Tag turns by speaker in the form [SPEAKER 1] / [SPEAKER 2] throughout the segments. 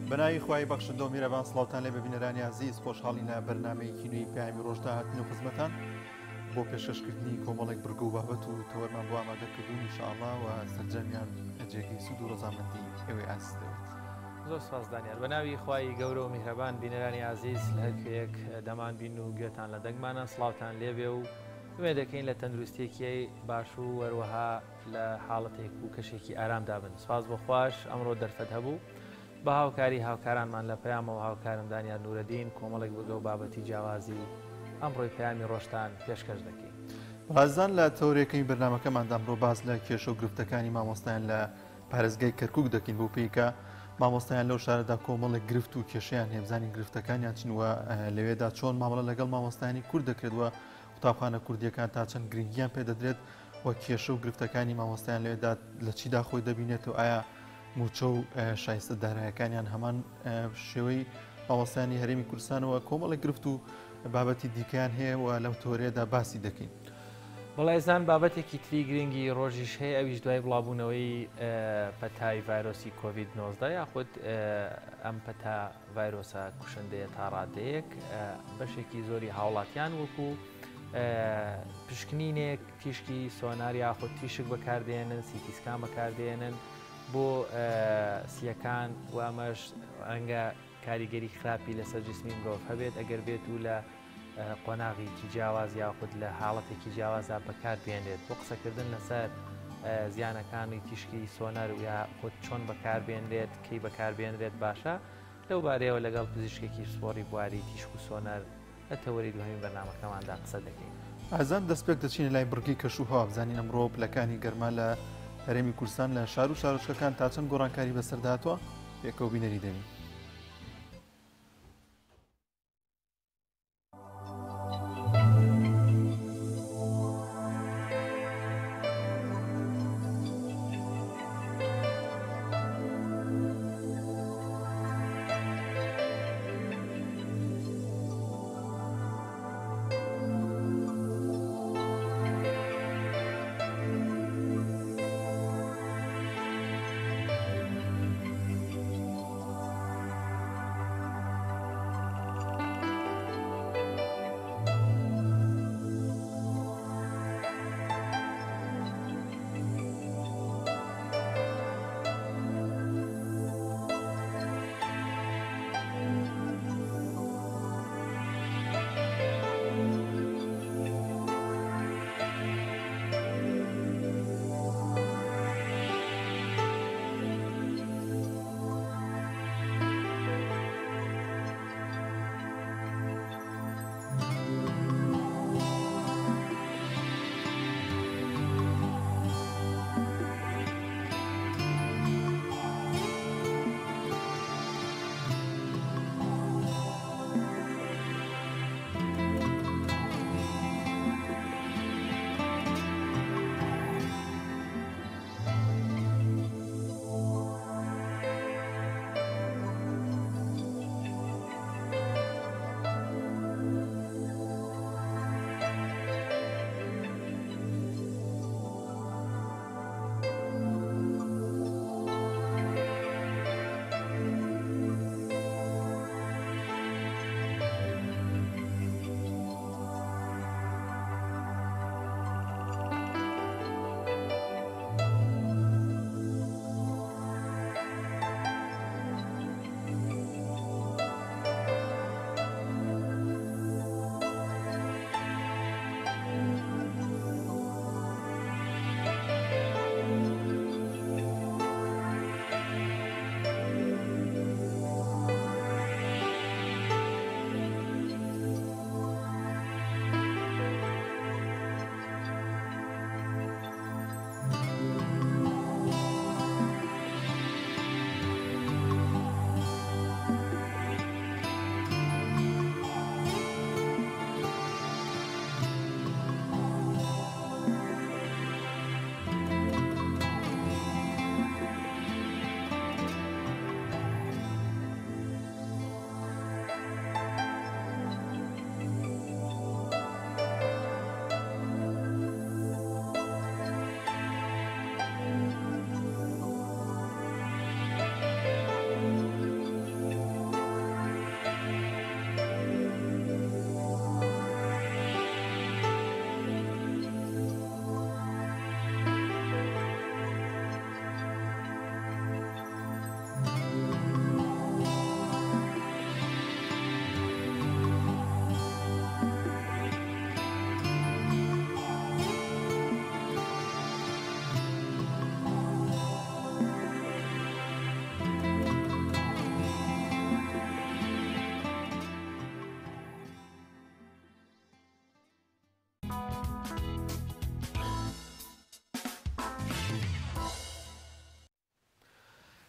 [SPEAKER 1] بەناوی خوای بەخشندە و میرەبان سڵاوتان لێ بە بینەرانی ئازیز خۆشحاڵین لە بەرنمەیەکی نوێی پەیامی ڕۆژدا هاتن و خزمەتان بۆ پێشکەشکردنی کۆمەڵێک بڕگە و بابەت و تەوەرمان بۆ ئامادە کردوون ئینشاءڵڵا و سەرجەمیان جێگەی سوود و ڕەزامەندی ئێوەی ئازیز دەبێت.
[SPEAKER 2] زۆر سپاس دانیار. بە ناوی خوای گەورە و میهرەبان بینەرانی ئازیز لە هەر کوێیەک دەمان بین و گوێتان لە دەنگمانە سڵاوتان لێبێ و ئومێد دەکەین لە تەندروستیەکی باش و هەروەها لە حاڵەتێک و کەشێکی ئارامدا بن. سپاس بۆ خواش ئەمڕۆ دەرفەت هەبوو بە هاوکاری هاوکارانمان لە پەیامەوە هاوکارم دانیار نورەدین کۆمەڵێک بگە و بابەتی جیاوازی ئەمڕۆی پەیامی ڕۆژتان پێشکەش دەکەین.
[SPEAKER 1] بەڕێزان لە تەوەرەکەی بەرنامەکەماندا ئەمڕۆ باس لە کێشە و گرفتەکانی مامۆستایان لە پارێزگای کەرکوک دەکەین بەو پێی کە مامۆستایان لەو شارەدا کۆمەڵێک گرفت و کێشەیان هەیە بزانین گرفتەکانیان چن و لەوێدا چۆن مامەڵە لەگەڵ مامۆستایانی کورد دەکرێت و قوتابخانە کوردیەکان تا چەند گرنگیان پێدەدرێت و کێشە و گرفتەکانی مامۆستایان لەوێدا لە چیدا خۆی دەبینێت و ئایا موچە و شایستە دارایەکانیان هەمان شێوەی مامۆستایانی هەرێمی کوردستانەوە کۆمەڵێک گرفت و بابەتی دیکەیان هەیە و لەم تۆرەیەدا باسی دەکەین.
[SPEAKER 2] بەڵێزان بابەتێکی تری گرنگی ڕۆژیش هەیە ئەویش دوای بڵاوبوونەوەی پەتای ڤایرۆسی کۆڤید 19 یاخود ئەم پەتا ڤایرۆسە کوشندەیە تا ڕادەیەک بەشێکی زۆری هاوڵاتیان وەکو پشکنینێک تیشکی سۆنار یاخود تیشک بەکاردێنن CT scan بەکاردێنن بۆ سیەکان و ئەمەش ڕەنگە کاریگەری خراپی لەسەر جسمی مرۆڤ هەبێت ئەگەر بێت و لە قۆناغێکی جیاواز یاخود لە حاڵەتێکی جیاوازدا بەکار بێنرێت بۆ قسەکردن لەسەر زیانەکانی تیشکی سۆنەر و یاخود چۆن بەکاربێنرێت کەی بەکاربێنرێت باشە لەو بارەیەوە لەگەڵ پزیشکێکی پسپۆڕی بواری تیشک و سۆنەر لە تەوەری دووهەمی بەرنامەکەماندا قسە دەکەین.
[SPEAKER 1] ئازیزان دەستپێک دەچینە لای بڕگەی کەش و هەوا بزانین ئەمڕۆ پلەکانی گەرما لە هەرێمی کوردستان لە شار و شارۆچکەکان تا چەند گۆڕانکاری بەسەردا هاتووە پێکەوە بینەری دەبین.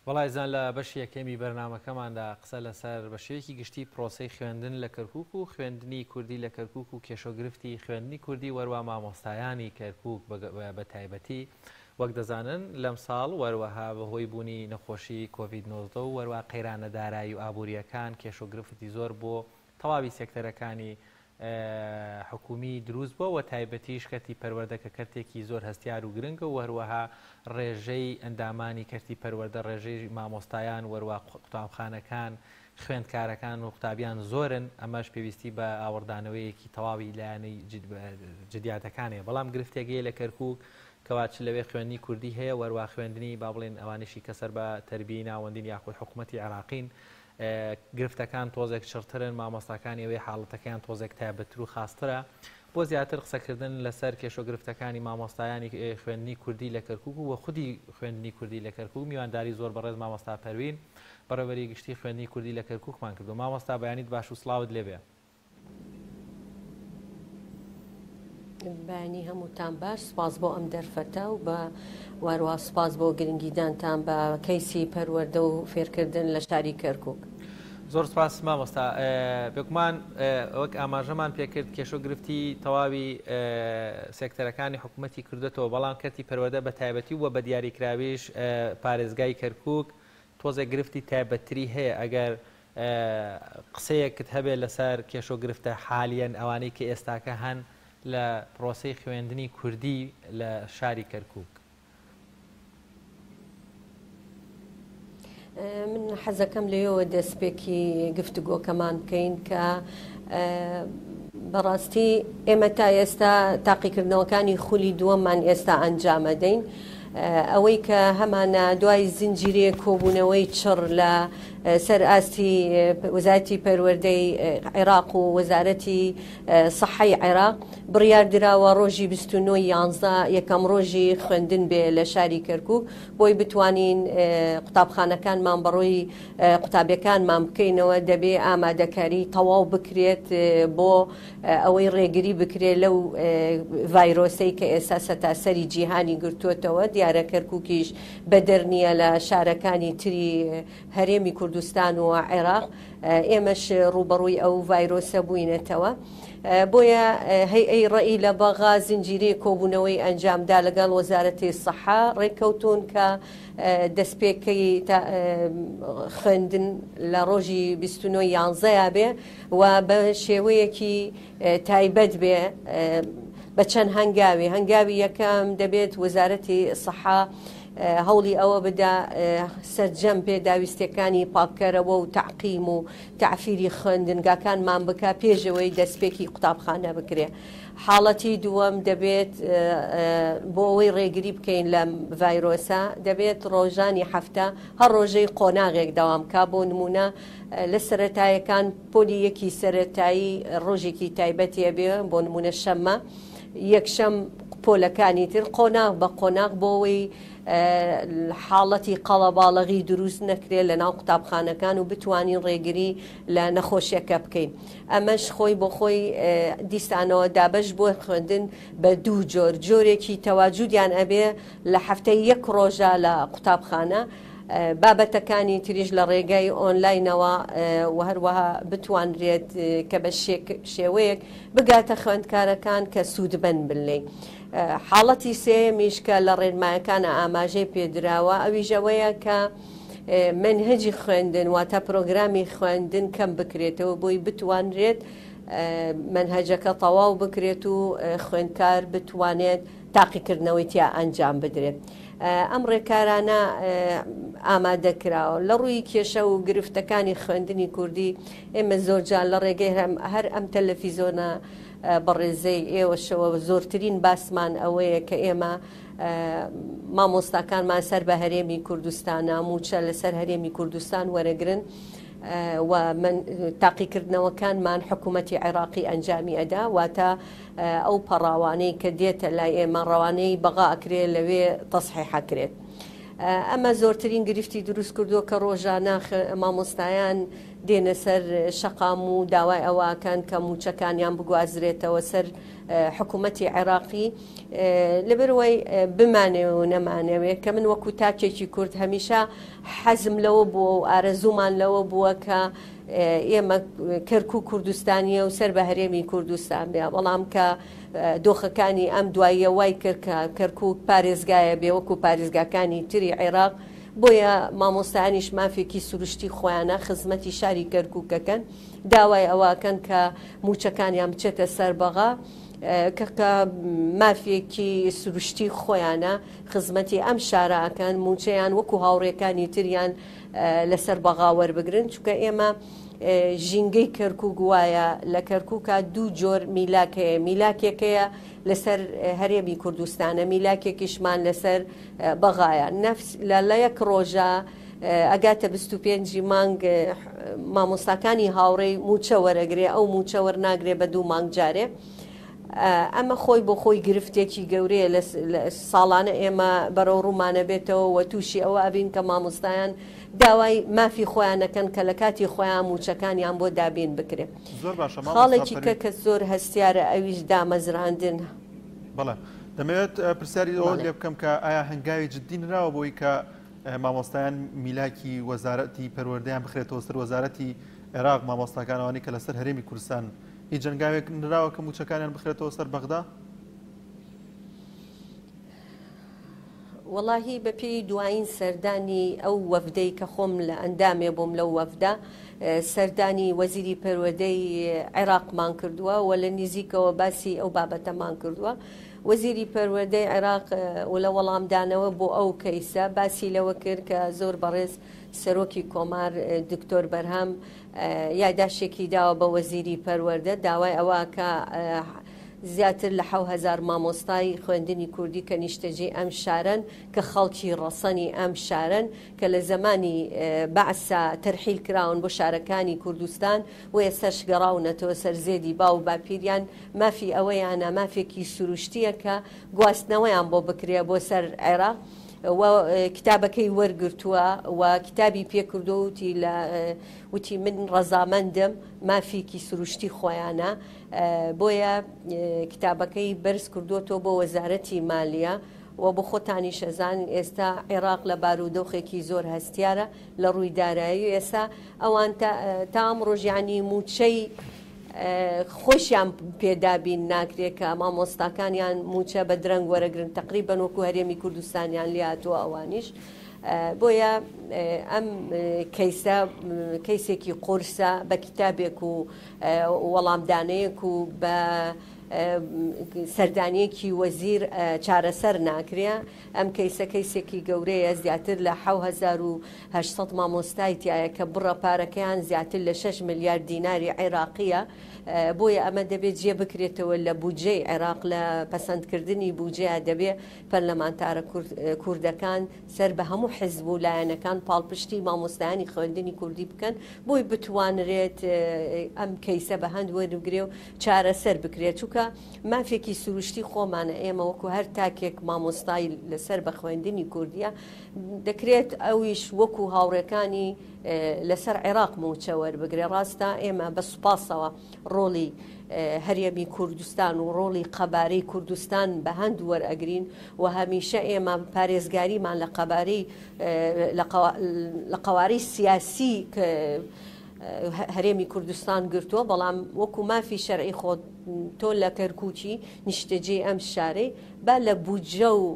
[SPEAKER 2] وەڵا ئیزان لە بەشی یەکەمی بەرنامەکەماندا قسە لەسەر بە شێوەیەکی گشتی پرۆسەی خوێندن لە کەرکوک و خوێندنی کوردی لە کەرکوک و کێشەو گرفتی خوێندنی کوردی وەروا مامۆستایانی کەرکوک بە تایبەتی وەک دەزانن لەم ساڵ وەروەها بەهۆی بوونی نەخۆشی کۆڤید 19 و وەروا قەیرانە دارایی و ئابووریەکان کێشەو گرفتی زۆر بۆ تەواوی سێکتەرەکانی حکومی دروست بووە و تایبەتیش کەرتی پەروەردە کە کەرتێکی زۆر هەستیار و گرنگە و هەروەها ڕێژەی ئەندامانی کەرتی پەروەردە ڕێژەی مامۆستایان وەروا قوتابخانەکان خوێندکارەکان و قوتابیان زۆرن ئەمەش پێویستی بە ئاوڕدانەوەیەکی تەواوی لایەنەی جدیاتەکان هەیە بەڵام گرفتێک هەیە لە کەرکوک کەوا چ لەوێ خوێندنی کوردی هەیە وەروا خوێندنی با بڵێن ئەوانیشی کە سەر بە تەربیەی ناوەندین یاخود حکومەتی عێراقین گرفتەکان تۆزێک چڕترن، مامۆستاکانی ئەوێ حاڵەتەکەیان تۆزێک تایبەتتر و خاسترە. بۆ زیاتر قسەکردن لەسەر کێشە و گرفتەکانی مامۆستایانی خوێندنی کوردی لە کەرکووک و خودی خوێندنی کوردی لە کەرکووک میوانداری زۆر بەڕێز مامۆستا پەروین بەڕێوەبەری گشتی خوێندنی کوردی لە کەرکووکمان کردووە. مامۆستا بەیانیت باش و سڵاوت لێبێ.
[SPEAKER 3] بەیانی هەمووتان باش، سوپاس بۆ ئەم دەرفەتە و بە واروا سوپاس بۆ گرنگیدانتان بە کەیسی پەروەردە و فێرکردن لە شاری کەرکوک.
[SPEAKER 2] زۆر سوپاس مامۆستا. بێگومان وەک ئاماژەمان پێکرد کێشە و گرفتی تەواوی سێکتەرەکانی حکوومەتی کردوێتەوە، بەڵام کەرتی پەروەردە بە تایبەتی و بە دیاریکراویش پارێزگای کەرکوک تۆزێک گرفتی تایبەتتری هەیە ئەگەر قسەیەکت هەبێت لەسەر کێشەو گرفتە حالیەن ئەوانەی کە ئێستاکە هەن لە پرۆسەی خوێندنی کوردی لە شاری کەرکوک.
[SPEAKER 3] من حەزەکەم لەوێوە دەستپێکی گفتوگۆکەمان بکەین کە بەڕاستی ئێمە تا ئێستا تاقیکردنەوەکانی خولی دووەممان ئێستا ئەنجامەدەین. ئەوەی کە هەمانە دوای زنجیرەیەک کۆبوونەوەی چڕ لە سەر ئاستی وەزارەتی پەروەردەی عێراق و وەزارەتی سەحەی عێراق بڕیار دراوە ڕۆژی 29 یانزە یەکەم ڕۆژی خوێندن بێ لە شاری کەرکوک بۆی بتوانین قوتابخانەکانمان بەڕووی قوتابیەکانمان بکەینەوە دەبێ ئامادەکاری تەواو بکرێت بۆ ئەوەی ڕێگری بکرێت لەو ڤایرۆسەی کە ئێستا سەتاسەری جیهانی گرتووەتەوە، دیارە کەرکوکیش بەدەر نییە لە شارەکانی تری هەرێمی کوردستان و عێراق، ئێمەش ڕووبەڕووی ئەو ڤایرۆسە بووینەتەوە. بۆیە هەیئەی ڕەئی لە بەغا زنجیرەیەک کۆبوونەوەی ئەنجامدا لەگەڵ وەزارەتی سەحە ڕێککەوتوون کە دەستپێکی خوێندن لە ڕۆژی 29 یانزەیا بێ و بە شێوەیەکی تایبەت بێ بە چەند هەنگاوی هەنگاوی یەکەم دەبێت وەزارەتی سەحا هەوڵی ئەوە بدا سەرجەم پێداویستیەکانی پاککەرەوە و تەعقیم و تەعفیری خوێندنگاکانمان بکا پێشەوەی دەستپێکی قوتابخانە بکرێ. حاڵەتی دووەم دەبێت بۆ ئەوەی ڕێگری بکەین لەم ڤایرۆسە دەبێت ڕۆژانی هەفتە هەر ڕۆژەی قۆناغێک دەوام کا بۆ نمونە لە سەرەتایەکان پۆلی یەکی سەرەتایی ڕۆژێکی تایبەتی ئەبێ بۆ نمونە شەممە یەکشەم پۆلەکانی تر قۆناغ بە قۆناغ بۆ ئەوەی حاڵەتی قەڵەباڵغی دروست نەکرێت لە ناو قوتابخانەکان و بتوانین ڕێگری لە نەخۆشیەکە بکەین ئەمەش خۆی بۆ خۆی دیسانەوە دابەش بۆ خوێندن بە دوو جۆر جۆرێکی تەواجودیان ئەبێ لە هەفتەی یەک ڕۆژە لە قوتابخانە بابەتەکانی تریش لە ڕێگای ئۆنلاینەوە و هەروەها بتوانرێت کە بە شێوەیەک بگاتە خوێندکارەکان کە سوودمەند بن لێی. حاڵەتی سێیەمیش کە لە ڕێنمایەکانە ئاماژەی پێدراوە ئەویش ئەوەیە کە مەنهەجی خوێندن واتە پرۆگرامی خوێندن کەم بکرێتەوە بۆی بتوانرێت مەنهەجەکە تەواو بکرێت و خوێندکار بتوانێت تاقیکردنەوەی تیا ئەنجام بدرێت. ئەم ڕێکارانە ئامادە کراوە. لە ڕووی کێشە و گرفتەکانی خوێندنی کوردی ئێمە زۆرجار لە ڕێگەی هەر ئەم تەلەفیزۆنە بەڕێزەی ئێوەشەوە زۆرترین باسمان ئەوەیە کە ئێمە مامۆستاکانمان سەر بە هەرێمی کوردستانە مووچە لەسەر هەرێمی کوردستان وەرەگرن و من تاقیکردنەوەکانمان حکوومەتی عێراقی ئەنجامی ئەدا واتە ئەو پەڕاوانەی کە دێتە لای ئێمە ڕەوانەی بەغا ئەکرێ لەوێ تەسحیح ئەکرێت. ئەمە زۆرترین گرفتی دروست کردووە کە ڕۆژانە مامۆستایان دێنە سەر شەقام و داوای ئەوە ئەکەن کە مووچەکانیان بگوازرێتەوە سەر حکوومەتی عێراقی. لەبەرئەوەی بمانەوێ و نەمانەوێ کە من وەکو تاکێکی کورد هەمیشە حەزم لەوە بووە و ئارەزوومان لەوە بووە کە ئێمە کەرکوک کوردستانیە و سەر بە هەرێمی کوردستان بێ، بەڵام کە دۆخەکانی ئەم دواییە وای کرد کە کەرکوک پارێزگایە بێ وەکو پارێزگاکانی تری عێراق، بۆیە مامۆستایانیش مافێکی سروشتی خۆیانە خزمەتی شاری کەرکوکەکەن، داوای ئەوەکەن کە موچەکانیان بچێتە سەر بەغا کە کە مافێکی سروشتی خۆیانە خزمەتی ئەم شارە ئەکەن، موچەیان وەکو هاوڕێکانی تریان لەسەر بەغا وەربگرن، چونکە ئێمە ژینگەی کەرکوک وایە لە کەرکوکا دوو جۆر میلاک هەیە، میلاکێک هەیە لەسەر هەرێمی کوردستانە، میلاکێکیشمان لەسەر بەغایە. نەفس لە لە یەک ڕۆژە ئەگاتە 25 مانگ مامۆستاکانی هاوڕێی موچە وەرەگرێ، ئەو موچە وەرناگرێ بە دوو مانگ جارێ. ئەمە خۆی بۆ خۆی گرفتێکی گەورەیە لە ساڵانە ئێمە بەرەو ڕوومانە بێتەوە و تووشی ئەوە ئەبین کە مامۆستایان داوای مافی خۆیان ئەکەن کە لە کاتی خۆیان مووچەکانیان بۆ دابین بکرێ.
[SPEAKER 1] زۆر باشە مامۆستا
[SPEAKER 3] خاڵێکی کە
[SPEAKER 1] پەروین.
[SPEAKER 3] کە زۆر هەستیارە ئەویش دامەزراندن.
[SPEAKER 1] بەڵێ دەمەوێت پرسیاری ئەوەت
[SPEAKER 3] بەڵێ.
[SPEAKER 1] لێ بکەم کە ئایا هەنگاوی جدی نراوە بۆی کە مامۆستایان میلاکی وەزارەتی پەروەردەیان بخرێتەوە سەر وەزارەتی عێراق مامۆستاکان ئەوانەی کە لەسەر هەرێمی کوردستان هیچ هەنگاوێک نراوە کە مووچەکانیان بخرێتەوە سەر بەغدا؟
[SPEAKER 3] وەڵاهی بە پێی دوایین سەردانی ئەو وەفدەی کە خۆم لە ئەندامێ بووم لەو وەفدە سەردانی وەزیری پەروەردەی عێراقمان کردووە و لە نزیکەوە باسی ئەو بابەتەمان کردووە. وەزیری پەروەردەی عێراق و لە وەڵامدانەوە بۆ ئەو کەیسە باسی لەوە کرد کە زۆر بەڕێز سەرۆکی کۆمار دکتۆر بەرهەم یاداشتێکی داوە بە وەزیری پەروەردە داوای ئەوە کە زیاتر لە 7000 مامۆستای خوێندنی کوردی کە نیشتەجێی ئەم شارەن کە خەڵکی ڕەسەنی ئەم شارەن کە لە زەمانی بەعسا تەرحیل کراون بۆ شارەکانی کوردستان و ئێستاش گەڕاونەتەوە سەر زێدی باو و باپیریان مافی ئەوەیانە مافێکی سروشتیە کە گواستنەوەیان بۆ بکرێ بۆ سەر عێراق و کتابەکەی وەرگرتووە و کتابی پێکردووە وتی لە وتی من ڕەزامەندم مافێکی سروشتی خۆیانە بۆیە کتابەکەی بەرز کردووەتەوە بۆ وەزارەتی مالیە و بۆ خۆتانیش ئەزانن ئێستا عێراق لە بارودۆخێکی زۆر هەستیارە لە ڕووی دارایی ئێستا ئەوان تا ئەمڕۆش یانی مووچەی خۆشیان پێ دابین ناکرێ کە مامۆستاکانیان مووچە بە درەنگ وەرەگرن تەقریبەن وەکو هەرێمی کوردستانیان لێ هاتووە ئەوانیش بۆیە ئەم کەیسە کەیسێکی قورسە بە کتابێک و وەڵامدانەیەک و بە سەردانیەکی وەزیر چارەسەر ناکرێ ئەم کەیسە کەیسێکی گەورەیە زیاتر لە 7800 مامۆستای تایە کە بڕە پارەکەیان زیاتر لە 6 ملیار دیناری عێراقیە بۆیە ئەمە دەبێت جێ بکرێتەوە لە بودجەی عێراق لە پەسەندکردنی بودجەیە دەبێ پەرلەمانتارە کوردەکان سەر بە هەموو حزب و لایەنەکان پاڵپشتی مامۆستایانی خوێندنی کوردی بکەن بۆی بتوانرێت ئەم کەیسە بە هەند وەربگرێ و چارەسەر بکرێت چونکە مافێکی سروشتی خۆمانە ئێمە وەکو هەر تاکێک مامۆستای لەسەر بە خوێندنی کوردیە دەکرێت ئەویش وەکو هاوڕێکانی لەسەر عێراق موچە وەربگرێ ڕاستە ئێمە بە سوپاسەوە ڕۆڵی هەرێمی کوردستان و ڕۆڵی قەبارەی کوردستان بە هەند وەرئەگرین و هەمیشە ئێمە پارێزگاریمان لە قەبارەی لە قەوارەی سیاسی هەرێمی کوردستان گرتووە بەڵام وەکو مافی شەرعی خۆت تۆ لە کەرکوکی نیشتەجێی ئەم شارەی با لە بودجە و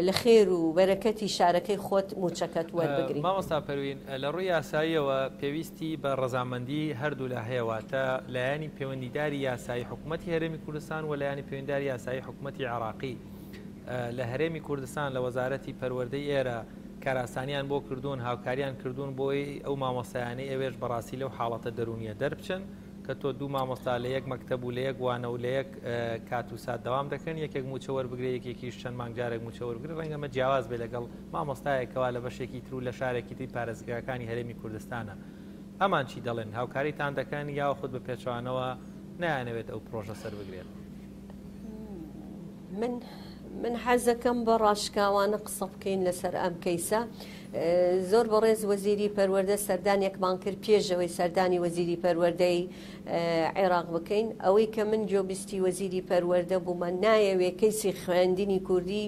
[SPEAKER 3] لە خێر و بەرەکەتی شارەکەی خۆت موچەکەت وەربگری.
[SPEAKER 2] مامۆستا پەروین، لە ڕووی یاساییەوە پێویستی بە ڕەزامەندی هەردوولا هەیە، واتە لایەنی پەیوەندیداری یاسایی حکوومەتی هەرێمی کوردستان و لایەنی پەیوەندیداری یاسایی حکوومەتی عێراقی لە هەرێمی کوردستان لە وەزارەتی پەروەردەی ئێرە کارئاسانیان بۆ کردوون، هاوکاریان کردوون بۆی ئەو مامۆستایانەی ئەوێش بەڕاستی لەو حاڵەتە دەروونیە دەربچن کە تۆ دوو مامۆستا لە یەک مەکتەب و لە یەک وانە و لە یەک کات و سات دەوام دەکەن، یەکێک مووچە وەربگرێ یەکێکیش چەند مانگ جارێک مووچە وەربگرێ، ڕەنگە ئەمە جیاواز بێ لەگەڵ مامۆستایەک کەوا لە بەشێکی تر و لە شارێکی تری پارێزگاکانی هەرێمی کوردستانە. ئەمان چی دەڵێن؟ هاوکاریتان دەکەن یاخود بە پێچەوانەوە نایانەوێت ئەو پرۆژە سەربگرێت؟
[SPEAKER 3] من. من حەزەکەم بە ڕاشکاوانە قسە بکەین لەسەر ئەم کەیسە. زۆر بەڕێز وەزیری پەروەردە سەردانێکمان کرد پێشەوەی سەردانی وەزیری پەروەردەی عێراق بکەین. ئەوەی کە من گوێبیستی وەزیری پەروەردە بوومە نایەوێ کەیسی خوێندنی کوردی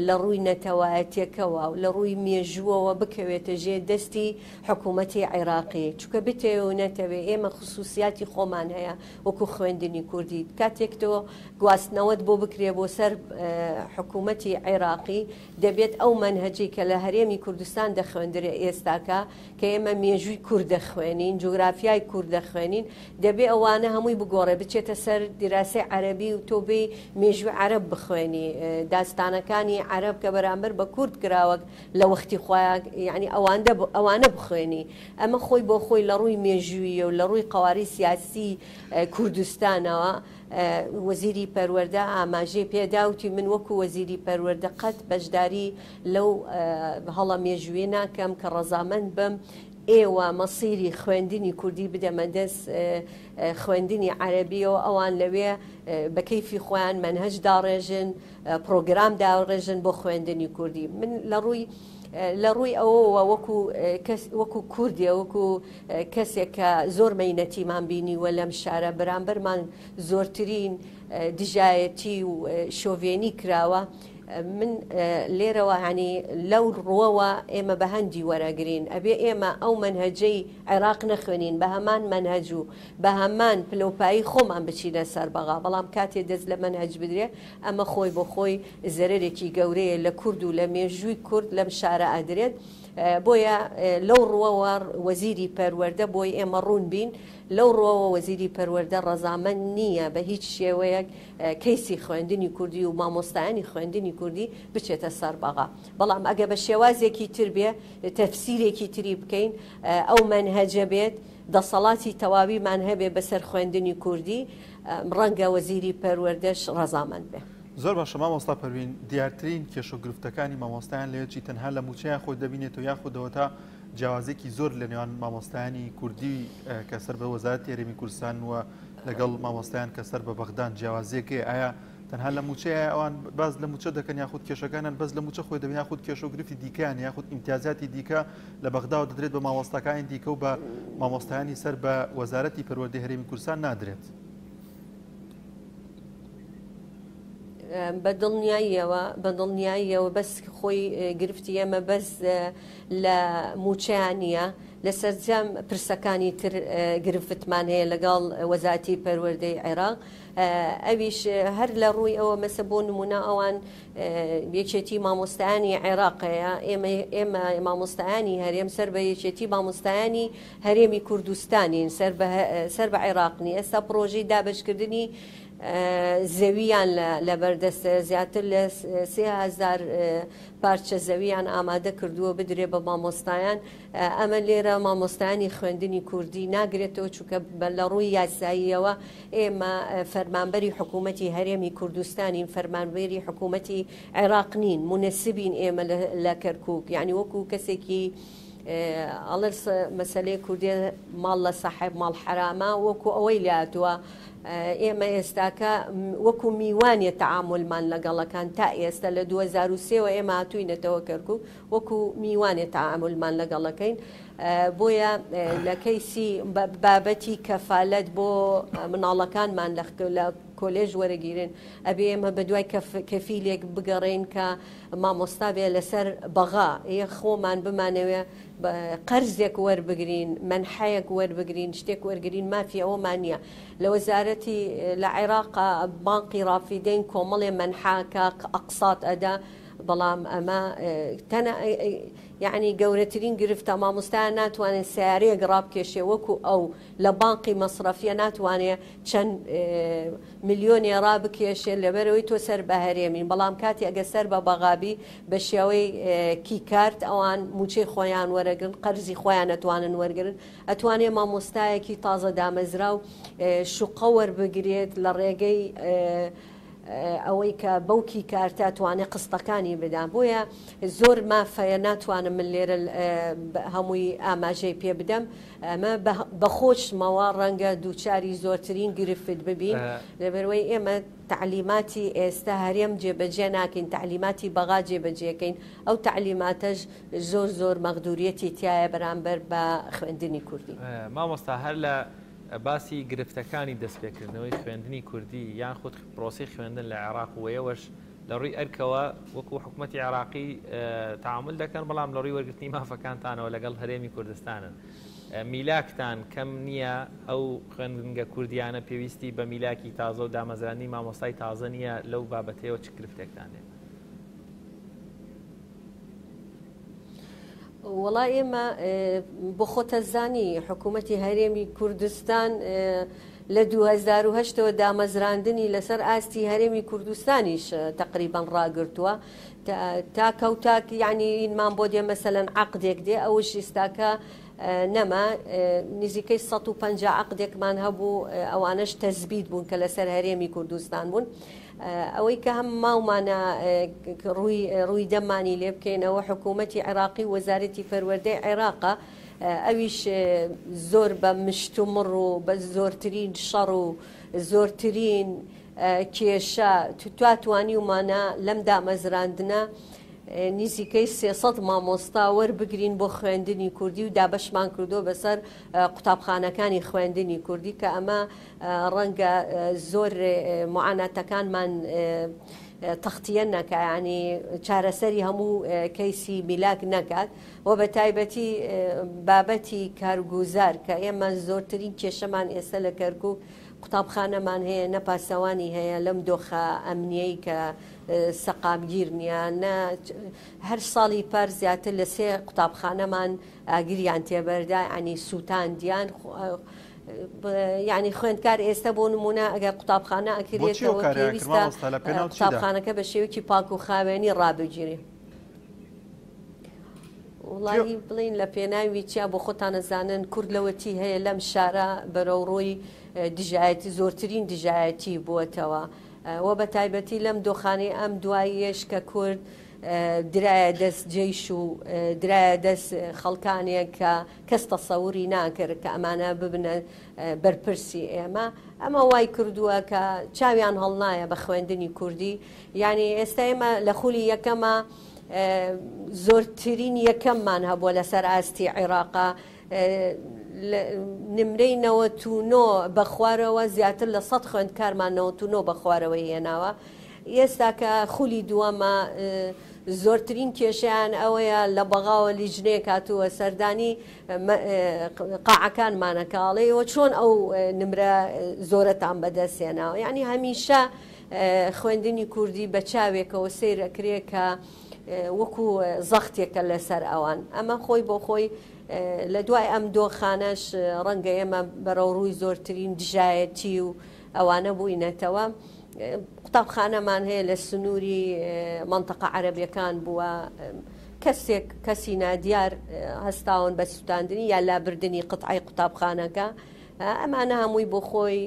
[SPEAKER 3] لە ڕووی نەتەوایەتیەکەوە و لە ڕووی مێژووەوە بکەوێتە ژێر دەستی حکوومەتی عێراقی. چونکە بتەوێ و نەتەوێ ئێمە خسوسیاتی خۆمان هەیە وەکو خوێندنی کوردی. کاتێک تۆ گواستنەوەت بۆ بکرێ بۆ سەر حکوومەتی عێراقی دەبێت ئەو مەنهەجەی کە لە هەرێمی کوردستان دەخوێندرێ ئێستاکە کە ئێمە مێژووی کورد دەخوێنین، جوگرافیای کورد دەخوێنین، دەبێ ئەوانە هەمووی بگۆڕێ بچێتە سەر دیراسەی عەرەبی و تۆ بێی مێژووی عەرەب بخوێنی، داستانەکانی عەرەب کە بەرامبەر بە کورد کراوە لە وەختی خۆیان یانی ئەواندە ئەوانە بخوێنی. ئەمە خۆی بۆ خۆی لە ڕووی مێژوویی و لە ڕووی قەوارەی سیاسی کوردستانەوە وەزیری پەروەردە ئاماژەی پێدا وتی من وەکو وەزیری پەروەردە قەت بەشداری لەو هەڵە مێژوویە ناکەم کە ڕەزامەند بم ئێوە مەسیری خوێندنی کوردی بدەمە دەست خوێندنی عەرەبیەوە ئەوان لەوێ بە کەیفی خۆیان مەنهەج داڕێژن پرۆگرام داڕێژن بۆ خوێندنی کوردی من لە ڕووی لە ڕووی ئەوەوە وەکو کەس وەکو کوردێ وەکو کەسێک کە زۆر مەینەتیمان بینیوە لەم شارە بەرامبەرمان زۆرترین دژایەتی و شۆڤێنی کراوە من لێرەوە ینی لەو ڕووەوە ئێمە بە هەندی وەرەگرین ئەبێ ئێمە ئەو مەنهەجەی عێراق نەخوێنین بە هەمان مەنهەج و بە هەمان پلەوپایی خۆمان بچینە سەر بەغا بەڵام کاتێ دەست لە مەنهەج بدرێ ئەمە خۆی بۆ خۆی زەرەرێکی گەورەیە لە کورد و لە مێژووی کورد لەم شارە ئەدرێت بۆیە لەو ڕووەوە وەزیری پەروەردە بۆی ئێمە ڕوون بین لەو ڕووەوە وەزیری پەروەردە ڕەزامەند نییە بە هیچ شێوەیەک کەیسی خوێندنی کوردی و مامۆستایانی خوێندنی کوردی بچێتە سەر بەغا بەڵام ئەگە بە شێوازێکی تر بێ تەفسیرێکی تری بکەین ئەو مەنهەجە بێت دەسەڵاتی تەواویمان هەبێ بەسەر خوێندنی کوردی ڕەنگە وەزیری پەروەردەش ڕەزامەند بێ.
[SPEAKER 1] زۆر باشە مامۆستا پەروین، دیارترین کێشە و گرفتەکانی مامۆستایان لەوێ چی تەنها لە مووچەیان خۆی دەبینێتەوە یاخود ئەوەتا جیاوازیەکی زۆر لە نێوان مامۆستایانی کوردی کە سەر بە وەزارەتی هەرێمی کوردستان و لەگەڵ مامۆستایان کە سەر بە بەغدان جیاوازیەک هەیە ئایا تەنها لە مووچەیە ئەوان باس لە مووچە دەکەن یاخود کێشەکانیان بەس لە مووچە خۆی دەبێت یاخود کێشە و گرفتی دیکەیان یاخود ئیمتیازاتی دیکە لە بەغداوە دەدرێت بە مامۆستاکانی دیکە و بە مامۆستایانی سەر بە وەزارەتی پەروەردەی هەرێمی کوردستان نادرێت.
[SPEAKER 3] بە دڵنیاییەوە بە دڵنیاییەوە بەس خۆی گرفتی ئێمە بەس لە مووچەیان نییە لە سەرجەم پرسەکانی تر گرفتمان هەیە لەگەڵ وەزارەتی پەروەردەی عێراق ئەویش هەر لە ڕووی ئەوە مەسە بۆ نمونە ئەوان یەکێتی مامۆستایانی عێراق هەیە ئێمە ئێمە مامۆستایانی هەرێم سەر بە یەکێتی مامۆستایانی هەرێمی کوردستانین سەر بە سەر بە عێراق نی ئێستا پرۆژەی دابەشکردنی زەویان لەبەردەستە زیاتر لە 3000 پارچە زەویان ئامادە کردووە بدرێ بە مامۆستایان ئەمە لێرە مامۆستایانی خوێندنی کوردی ناگرێتەوە چونکە لە ڕووی یاساییەوە ئێمە فەرمانبەری حکوومەتی هەرێمی کوردستانین فەرمانبەری حکوومەتی عێراق نین مونەسبین ئێمە لە کەرکک یعنی وەکو کەسێکی ئەڵێ مەسەلەی کوردێ ماڵ لە سەحێب ماڵ حەرامە وەکو ئەوەی لاتووە ئێمە ئێستاکە وەکو میوانێ تەعامولمان لەگەڵەکان تا ئێستا لە 2023ەوە ئێمە هاتووینەتەوە کەرکک وەکو میوانێ تەعامولمان لەگەڵەکەین بۆیە لە کەیسی بابەتی کەفالەت بۆ مناڵەکانمان لە کۆلێژ وەرەگیرن ئەبێ ئێمە بە دوای کەفیلێک بگەڕێین کە مامۆستا بێ لەسەر بەغا یە خۆمان بمانەوێ قەرزێک وەربگرین مەنحەیەک وەربگرین شتێک وەرگرین مافی ئەوەمان نییە لە وەزارەتی لە عێراق بانقی ڕافیدەین کۆمەڵێ مەنحا کە ئەقسات ئەدا بەڵام ئەمە تەنە یعنی گەورەترین گرفتە مامۆستایان ناتوانێت سیارەیەک ڕابکێشێ وەکو ئەو لە بانقی مەسرەفیە ناتوانێت چەند ملیۆنێ ڕابکێشێ لەبەرئەوەی تۆ سەر بە هەرێمین بەڵام کاتێ ئەگەر سەر بە بەغابی بە شێوەی کی کارت ئەوان موچەی خۆیان وەرەگرن قەرزی خۆیان ئەتوانن وەرگرن ئەتوانێ مامۆستایەکی تازە دامەزراو شوقە وەربگرێت لە ڕێگەی. ئەوەی کە بەو کی کارتە توانێ قستەکانی بدا بۆیە زۆر ماف هەیە ناتوانم من لێرە هەمووی ئاماژەی پێ بدەم ئەمە بەخۆشمەوە ڕەنگە دووچاری زۆرترین گرفت ببین لەبەرئەوەی ئێمە تەعلیماتی ئێستا هەرێم جێبەجێ ناکەین تەعلیماتی بەغا جێبەجێکەین ئەو تەعلیماتەش زۆر زۆر مەغدوریەتی تیایە بەرامبەر بە خوێندنی کوردی.
[SPEAKER 2] مامۆستا هەر لە باسی گرفتەکانی دەستپێکردنەوەی خوێندنی کوردی یان خود پرۆسەی خوێندن لە عێراق و ئێوەش لە ڕووی ئەرکەوە وەکو حکومەتی عێراقی تەعامول دەکەن بەڵام لە ڕووی وەرگرتنی مافەکانتانەوە لەگەڵ هەرێمی کوردستانن میلاکتان کەم نییە ئەو خوێندنگە کوردیانە پێویستی بە میلاکی تازە و دامەزراندنی مامۆستای تازە نییە لەو بابەتەیەوە چ گرفتێکتان هەیە؟
[SPEAKER 3] وەڵا ئێمە بۆ خۆتەزانی حکوومەتی هەرێمی کوردستان لە 2010 ەوە دامەزراندنی لەسەر ئاستی هەرێمی کوردستانیش تقریبان ڕاگرتووە تاکە و تاک یعنی ئینمان بۆ دێ مەسەلەن عقدێک دێ ئەوش ئیستاکە نەما نزیکەی 150 عقدێکمان هەبوو ئەوانەش تەزبیت بوون کە لەسەر هەرێمی کوردستان بوون. ئەوەی کە هەم ماومانە ڕووی ڕووی دەممانی لێ بکەینەوە حکوومەتی عێراقی و وەزارەتی پەروەردەی عێراقە ئەویش زۆر بە مشتومڕ و بە زۆرترین شەڕ و زۆرترین کێشە تا توانیومانە لەم دامەزراندنە نزیکەی 300 مامۆستا وەربگرین بۆ خوێندنی کوردی و دابەشمان کردو بەسەر قوتابخانەکانی خوێندنی کوردی کە ئەمە ڕەنگە زۆر معاناتەکانمان تەختیە نەکا یانی چارەسەری هەموو کەیسی میلاک نەکات و بە تایبەتی بابەتی کارگوزار کە ئێمە زۆرترین کێشەمان ئێستا لە کەرکک قوتابخانەمان هەیە نە پاسەوانی هەیە لەم دۆخە ئەمنیەی کە سەقامگیر نییە نە هەر ساڵی پار زیاتر لە سێ قوتابخانەمان ئاگریان تێبەردا ینی سووتاندیان یانی خوێندکار ئێستا بۆ نمونە ئەگەر قوتابخانە ئەکرێتەوە پێویستە قوتابخانەکە بە شێوەیەکی پاک و خاوێنی ڕابگیرێ. وڵی بڵین لە پێناوی چیا بۆ خۆتانەزانن کورد لەوەتی هەیە لەم شارە بەرەو ڕووی دژایەتی زۆرترین دژایەتی بووەتەوە و بە تایبەتی لەم دۆخانەی ئەم دواییەش کە کورد درایە دەست جەیش و درایە دەست خەڵکانێک کە کەس تەسەوری ناکرد کە ئەمانە ببنە بەرپرسی ئێمە ئەمە وای کردووە کە چاویان هەڵنایە بە خوێندنی کوردی یعنی ئێستا ئێمە لە خولی یەکەمە زۆرترین یەکەممان هەبووە لەسەر ئاستی عێراقا نمرەی 99 بە خوارەوە زیاتر لە 100 خوێندکارمان 99 بە خوارەوەی هێناوە ئێستا کە خولی دووەمە زۆرترین کێشەیان ئەوەیە لە بەغاوە لیژنەیەک هاتووە سەردانی قاعەکانمانە کە ئەڵێ ئێوە چۆن ئەو نمرە زۆرەتان بەدەست هێناوە یعنی هەمیشە خوێندنی کوردی بە چاوێکەوە سەیر ئەکرێ کە وەکو زەختێکە لەسەر ئەوان ئەمە خۆی بۆ خۆی لە دوای ئەم دۆخانەش ڕەنگە ئێمە بەرەو ڕووی زۆرترین دژایەتی و ئەوانە بووینەتەوە. قوتابخانەمان هەیە لە سنووری مەنتەقە عەرەبیەکان بووە کەسێک کەسی نادیار هەستاون بە سووتاندنی یا لابردنی قطعی قوتابخانەکە ئەمانە هەمووی بۆ خۆی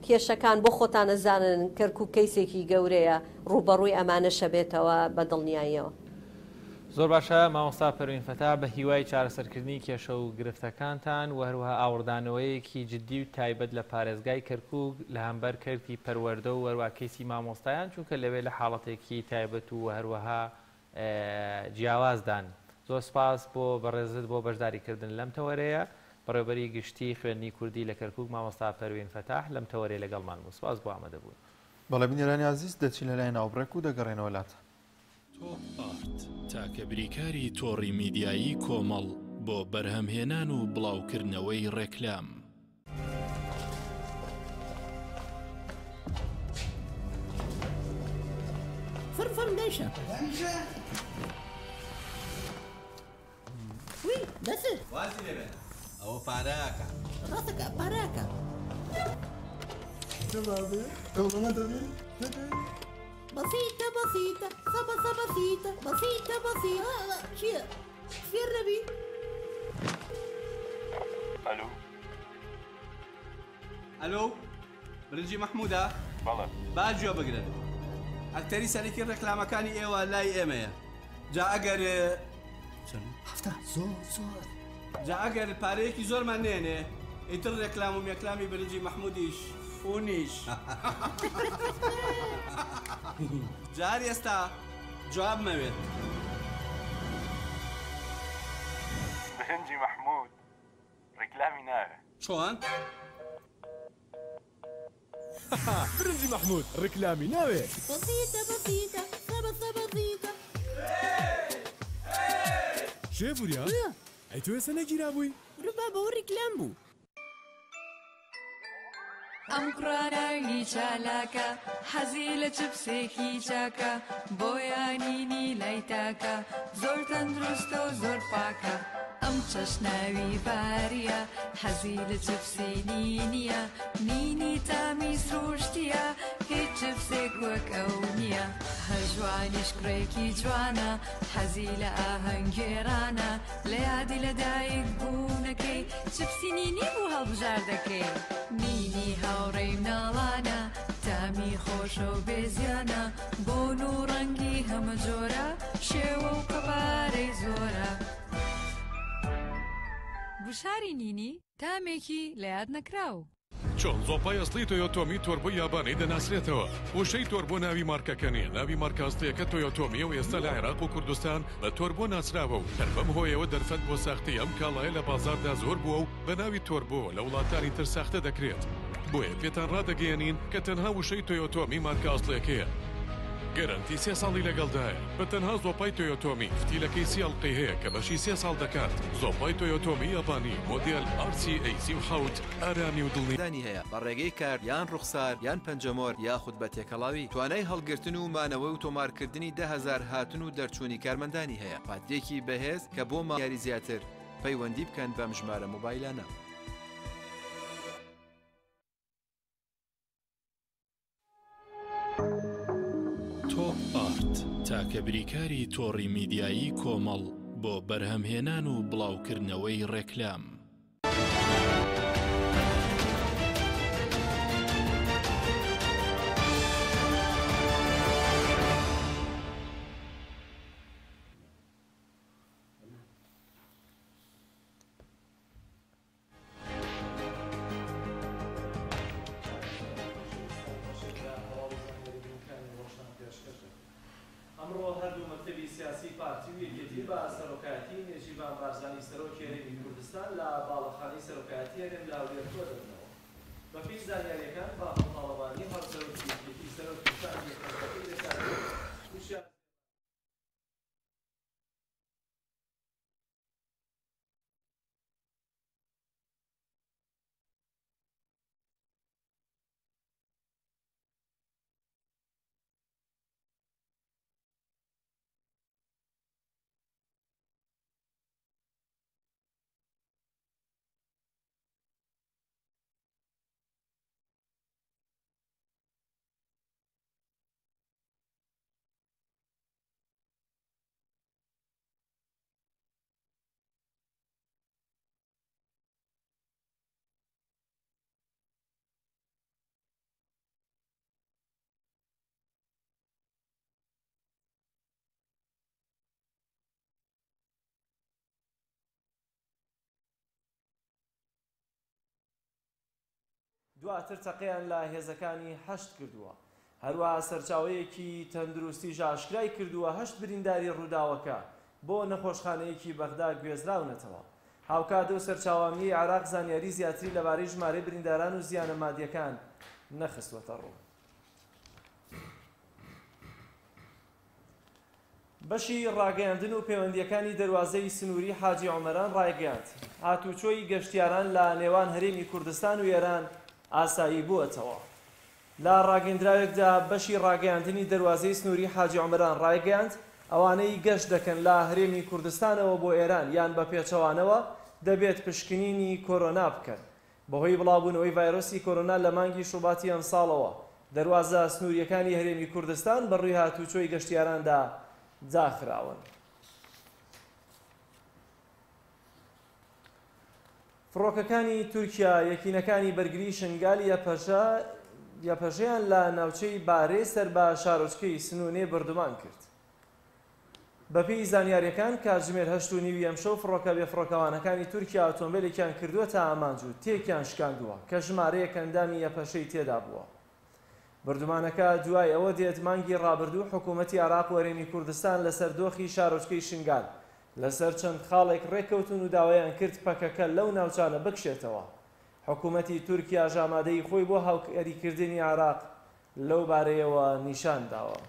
[SPEAKER 3] کێشەکان بۆ خۆتانە زانن کەرکک کەیسێکی گەورەیە ڕووبەڕووی ئەمانەشە بێتەوە بە دڵنیاییەوە.
[SPEAKER 2] زۆر باشە مامۆستا پەروین فەتا بە هیوای چارەسەرکردنی کێشە و گرفتەکانتان و هەروەها ئاوڕدانەوەیەکی جدی و تایبەت لە پارێزگای کەرکوک لە هەمبەر کەرتی پەروەردە و هەروەها کەیسی مامۆستایان چونکە لەوێ لە حاڵەتێکی تایبەت و هەروەها جیاوازدان. زۆر سوپاس بۆ بەڕێزت بۆ بەشداریکردن لەم تەوەرەیە. بەڕێوەبەری گشتی خوێندنی کوردی لە کەرکوک مامۆستا پەروین فەتاح لەم تەوەرەیە لەگەڵمان بوو. سوپاس بۆ ئامادەبوون.
[SPEAKER 1] بەڵێ بینەرانی ئازیز دەچین لە لای ناوبڕێک و دەگەڕێنەوە لاتان.
[SPEAKER 4] تۆپ ئارت، تاکە بریکاری تۆڕی میدیایی کۆمەڵ بۆ بەرهەمهێنان و بڵاوکردنەوەی ڕێکلام.
[SPEAKER 5] وی دەسر.
[SPEAKER 6] وازی لێ بێنە ئەوە پارەکە.
[SPEAKER 5] ڕاستەکە پارەکە. بەسیتە بەسیتە سەبە سەبە سیتە بەسیتە بەسیتە چییە فێر نەبی؟
[SPEAKER 6] ئەلۆ ئەلۆ برنجی مەحموودە؟ بەڵێ. با گوێ بگرن. ئەکتەری سەرەکی ڕێکلامەکانی ئێوە لای ئێمەیە. جا ئەگەر چەند؟
[SPEAKER 5] 70 زۆر زۆر.
[SPEAKER 6] جا ئەگەر پارەیەکی زۆرمان نێنێ ئیتر ڕێکلام و مێکلامی برنجی مەحمودیش فونیش. جا هەر ئێستا جواب مەوێت.
[SPEAKER 7] برنجی مەحمود ڕیکلامی ناوێ.
[SPEAKER 6] چۆن؟
[SPEAKER 8] برنجی مەحمود ڕیکلامی ناوێ.
[SPEAKER 5] بەسیتە بەسیتە سەبە بەسیتە.
[SPEAKER 8] شێف وریا ئەی تۆ ئێستا نەگیرابووی؟
[SPEAKER 5] ورە بابە ئەوە ڕیکلام بوو.
[SPEAKER 9] ئەم کوڕانەی چالاکە حەزی لە چپسێکی چاکە بۆیە نینی لای تاکە زۆر تەندروستە و زۆر پاکە ئەم چەشناوی باریە حەزی لە چپسی نینیە نینی تامی سروشتیە هیچ چپسێک وەک ئەو نییە هەژوانیش کوڕێکی جوانە حەزی لە ئاهەنگگێڕانە لە یادی لەدایک بوونەکەی چپسی نینی بوو هەڵبژاردەکەی نینی هاوڕێی مناڵانە تامی خۆشە و بێزیانە بۆن و ڕەنگی هەمە جۆرە شێوە و قەبارەی زۆرە گوشاری نینی تامێکی لە یاد نەکراو.
[SPEAKER 10] چۆن زۆپای ئەسڵی تۆیۆتۆمی تۆربۆی یابانی دەناسرێتەوە؟ وشەی تۆربۆ ناوی مارکەکە نییە، ناوی مارکە ئەسڵییەکە تۆیۆتۆمییە و ئێستا لە عێراق و کوردستان بە تۆربۆ ناسراوە و هەر بەم هۆیەوە دەرفەت بۆ ساختەی ئەم کاڵایە لە بازاڕدا زۆر بووە و بە ناوی تۆربۆوە لە وڵاتانی تر ساختە دەکرێت. بۆیە پێتان ڕادەگەیەنین کە تەنها وشەی تۆیۆتۆمی مارکە ئەسڵیەکەیە. گەرەنتی سێ ساڵی لەگەڵدایە. بە تەنها زۆپای تۆیۆتۆمی فتیلەکەی سی ئەڵقەی هەیە کە بەشی سێ ساڵ دەکات. زۆپای تۆیۆتۆمی یابانی مۆدێل RCA 37 ئارامی و دڵنی.
[SPEAKER 11] دانی هەیە بە ڕێگەی کارت یان ڕوخسار یان پەنجەمۆر یاخود بە تێکەڵاوی، توانای هەڵگرتن و مانەوەی و تۆمارکردنی 10,000 هاتن و دەرچوونی کارمەندانی هەیە، پاتریەکی بەهێز کە بۆ ماوەی زیاتر پەیوەندی بکەن بەم ژمارە مۆبایلانە.
[SPEAKER 4] تۆپ ئارت تاکە بریکاری تۆڕی میدیایی کۆمەڵ بۆ بەرهەمهێنان و بڵاوکردنەوەی ڕێکلام.
[SPEAKER 12] ئەمڕۆ هەردوو مەکتەبی سیاسی پارتی و یەکێتی بە سەرۆکایەتی نێچیرڤان بارزانی سەرۆکی هەرێمی کوردستان لە باڵەخانەی سەرۆکایەتی هەرێم لە هەولێر کۆدەبنەوە. بەپێی زانیارییەکان بافڵ تاڵەبانی هاوسەرۆکی یەکێتی سەرۆکی شاندی حزبەکەی دەکات و وشیار دواتر تەقەیان لە هێزەکانی حەشد کردووە. هەروەها سەرچاوەیەکی تەندروستیش ئاشکرای کردووە هەشت برینداری ڕووداوەکە بۆ نەخۆشخانەیەکی بەغدا گوێزراونەتەوە. هاوکات ئەو سەرچاوە ئەمنییەی عێراق زانیاری زیاتری لەبارەی ژمارەی برینداران و زیانە مادییەکان نەخستووەتەڕوو. بەشی ڕاگەیاندن و پەیوەندییەکانی دەروازەی سنووری حاجی ئۆمەران ڕایگەیاند، هاتووچۆی گەشتیاران لە نێوان هەرێمی کوردستان و ئێران ئاسایی بووەتەوە. لە ڕاگەیندراوێکدا بەشی ڕاگەیاندنی دەروازەی سنووری حاجی ئۆمەران ڕایگەیاند، ئەوانەی گەشت دەکەن لە هەرێمی کوردستانەوە بۆ ئێران یان بە پێچەوانەوە دەبێت پشکنینی کۆرۆنا بکەن. بەهۆی بڵاوبوونەوەی ڤایرۆسی کۆرۆنا لە مانگی شوباتی ئەمساڵەوە، دەروازە سنوورییەکانی هەرێمی کوردستان بەڕووی هاتووچۆی گەشتیاراندا داخراون. فڕۆکەکانی تورکیا یەکینەکانی بەرگری شنگال یەپەژە یەپەژەیان لە ناوچەی بارێ سەر بە شارۆچکەی سنوونێ بۆردومان کرد. بەپێی زانیارییەکان کاتژمێر هەشت و نیوی ئەمشەو فڕۆکە بێفڕۆکەوانەکانی تورکیا ئۆتۆمبێلێکیان کردووەتە ئامانج و تێکیان شکاندووە کە ژمارەیەک ئەندامی یەپەژەی تێدا بووە. بۆردومانەکە دوای ئەوە دێت مانگی ڕابردوو حکوومەتی عێراق و هەرێمی کوردستان لەسەر دۆخی شارۆچکەی شنگال لەسەر چەند خاڵێک ڕێککەوتوون و داوایان کرد پەکەکە لەو ناوچانە بکشێتەوە. حکوومەتی تورکیاش ئامادەیی خۆی بۆ هاوکاریکردنی عێراق لەو بارەیەوە نیشان داوە.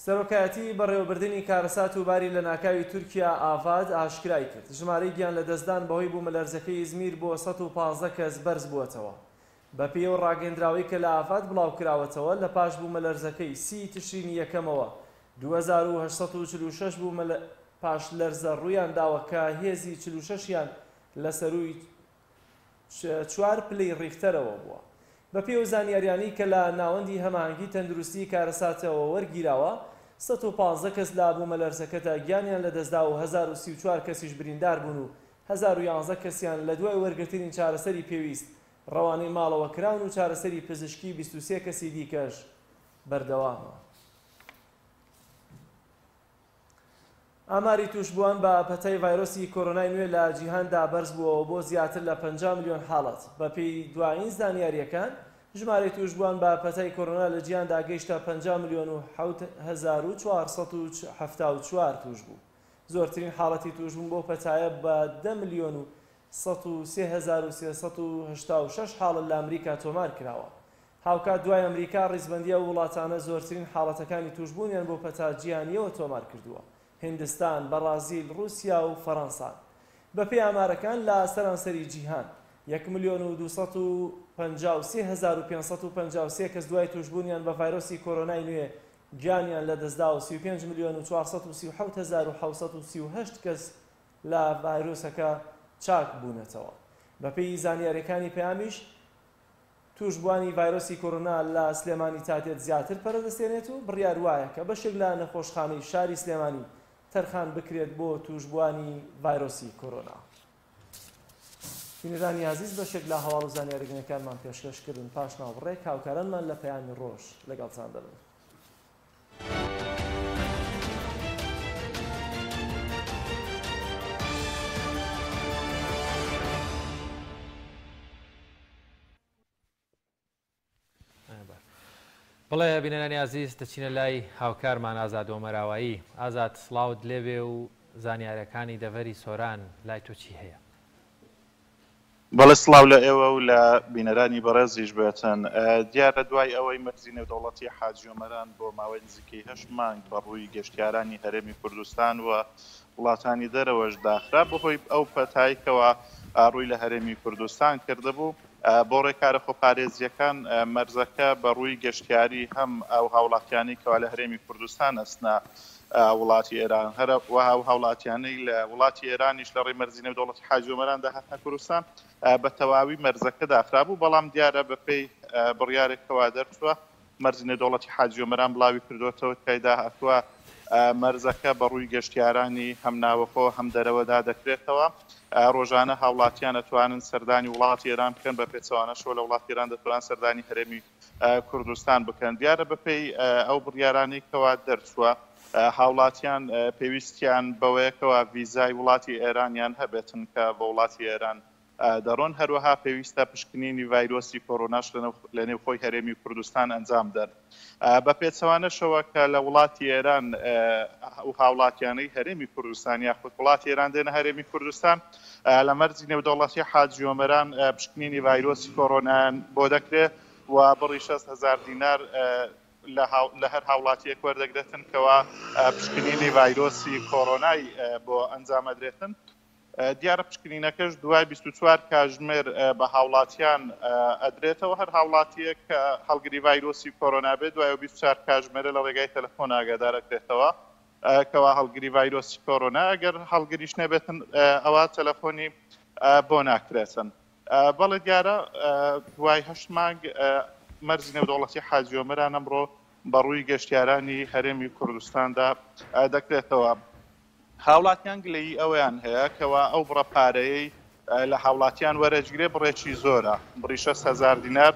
[SPEAKER 12] سەرۆکایەتی بەڕێوەبردنی کارەسات و باری لەناکاوی تورکیا ئاڤاد ئاشکرای کرد، ژمارەی گیانلەدەستدان بەهۆی بوومەلەرزەکەی ئیزمیر بۆ 115 کەس بەرزبووەتەوە. بەپێی ئەو ڕاگەیەندراوەی کە لە ئافاد بڵاوکراوەتەوە، لە پاش بوومەلەرزەکەی سی تشرینی یەکەمەوە 2846 پاشلەرزە ڕوویانداوە کە هێزی 46 یان لە سەرووی چوار پلەی ڕیختەرەوە بووە. بەپێی ئەو زانیاریانەی کە لە ناوەندی هەماهەنگی تەندروستیی کارەساتەوە وەرگیراوە، 115 کەس لە بوومەلەرزەکەدا گیانیان لەدەستدا و 1034 کەسیش بریندار بوون و 1011 کەسیان لە دوای وەرگرتنی چارەسەری پێویست ڕەوانەی ماڵەوە کراون و چارەسەری پزیشکی 23 کەسی دیکەش بەردەوامە. ئاماری تووشبووان بە پەتای ڤایرۆسی کۆرۆنای نوێ لە جیهاندا بەرزبووەوە بۆ زیاتر لە 50 ملیۆن حاڵەت. بەپێی دوایین زانیارییەکان، ژمارەی تووشبووان بە پەتای کۆرۆنا لە جیهاندا گەیشتە 50 ملیۆن و 7474 تووشبوو. زۆرترین حاڵەتی تووشبوون بەو پەتایە بە 10 ملیۆن و 103386 حاڵەت لە ئەمریکا تۆمار کراوە. هاوکات دوای ئەمریکا ڕیزبەندی ئەو وڵاتانە زۆرترین حاڵەتەکانی تووشبوونیان بۆ پەتا جیهانییەوە تۆمار کردووە، هیندستان، بەڕازیل، ڕووسیا و فەرەنسان. بەپێی ئامارەکان لە سەرانسەری جیهان، یەک ملیۆن و 253553 کەس دوای تووشبوونیان بە ڤایرۆسی کۆرۆنای نوێ گیانیان لەدەستدا و 35 ملیۆن و 437738 کەس لە ڤایرۆسەکە چاک بوونەتەوە. بەپێی زانیارییەکانی پەیامیش، تووشبووانی ڤایرۆسی کۆرۆنا لە سلێمانی تادێت زیاتر پەرەدەستێنێت و بڕیار وایە کە بەشێک لە نەخۆشخانەی شاری سلێمانی تەرخان بکرێت بۆ تووشبووانی ڤایرۆسی کۆرۆنا. بینەرانی ئازیز بەشێک لە هەواڵ و زانیاری گرنگەکانمان پێشکەش کردن، پاش ناوبڕێک هاوکارانمان لە پەیامی ڕۆژ لەگەڵتان دەبن.
[SPEAKER 2] بەڵێ بینەرانی ئازیز دەچینە لای هاوکارمان ئازاد ئۆمەراوایی. ئازاد سڵاوت لێبێ و زانیارەکانی دەڤەری سۆران لای تۆ چی هەیە؟
[SPEAKER 13] بەڵێ سڵاو لە ئێوە و لە بینەرانی بەڕێزیش بێتن. دیارە دوای ئەوەی مەرزی نێودەوڵەتی حاجی ئۆمەران بۆ ماوەی نزیکەی هەشت مانگ بە ڕووی گەشتیارانی هەرێمی کوردستان و وڵاتانی دەرەوەش داخرا بەهۆی ئەو پەتای کەوا ڕووی لە هەرێمی کوردستان کردبوو، بۆ ڕێکارە خۆپارێزییەکان مەرزەکە بە ڕووی گەشتیاری هەم ئەو هاوڵاتیانەی کەوا لە هەرێمی کوردستان ئەچنە وڵاتی ئێران هەروەها ئەو هاوڵاتیانەی لە وڵاتی ئێرانیش لە ڕێی مەرزی نێودەوڵەتی حاجی ئۆمەراندا هاتنە کوردستان بە تەواوی مەرزەکە داخرابوو بەڵام دیارە بەپێی بڕیارێک کەوا دەرچووە مەرزی نێودەوڵەتی حاجی ئۆمەران بڵاوی کردووەتەوە، تیایدا هاتووە، مەرزەکە بەڕووی گەشتیارانی هەم ناوەخۆ هەم دەرەوەدا دەکرێتەوە، ڕۆژانە هاوڵاتیان ئەتوانن سەردانی وڵاتی ئێران بکەن، بە پێچەوانەشەوە لە وڵاتی ئێران دەتوانن سەردانی هەرێمی کوردستان بکەن. دیارە بەپێی ئەو بڕیارانەی کەوا دەرچووە، هاوڵاتیان پێویستیان بەوەیە کەوا ڤیزای وڵاتی ئێرانیان هەبێتن کە بۆ وڵاتی ئێران دەڕۆن، هەروەها پێویستە پشکنینی ڤایرۆسی کۆرۆناش لە نێوخۆی هەرێمی کوردستان ئەنجام دەن. بە پێچەوانەشەوە کە لە وڵاتی ئێران ئەو هاوڵاتیانەی هەرێمی کوردستان یاخود وڵاتی ئێران دێنە هەرێمی کوردستان لە مەرزی نێودەوڵەتی حاجی ئۆمەران پشکنینی ڤایرۆسی کۆرۆنایان بۆ دەکرێت و بڕی 6 هەزار دینار لە هەر هاوڵاتیەک وەردەگرێتن کەوا پشکنینی ڤایرۆسی کۆرۆنای بۆ ئەنجام ئەدرێتن. دیارە پشکنینەکەش دوای 24 کاژمێر بە هاوڵاتیان ئەدرێتەوە، هەر هاوڵاتیەک کە هەڵگری ڤایرۆسی کۆرۆنا بێت دوای ئەو 24 کاژمێرە لە ڕێگای تەلەفۆن ئاگادار ئەکرێتەوە کەوا هەڵگری ڤایرۆسی کۆرۆنا، ئەگەر هەڵگریش نەبێتن ئەوا تەلەفۆنی بۆ ناکرێتن. بەڵێ دیارە دوای هەشت مانگ مەرزی نێودەوڵەتی حاجی ئۆمەران ئەمڕۆ بەڕووی گەشتیارانی هەرێمی کوردستاندا دەکرێتەوە. هاوڵاتیان گلەیی ئەوەیان هەیە کەوا ئەو بڕە پارەیەی لە هاوڵاتیان وەرەگرێ بڕێکی زۆرە، بڕی 6 هەزار دینار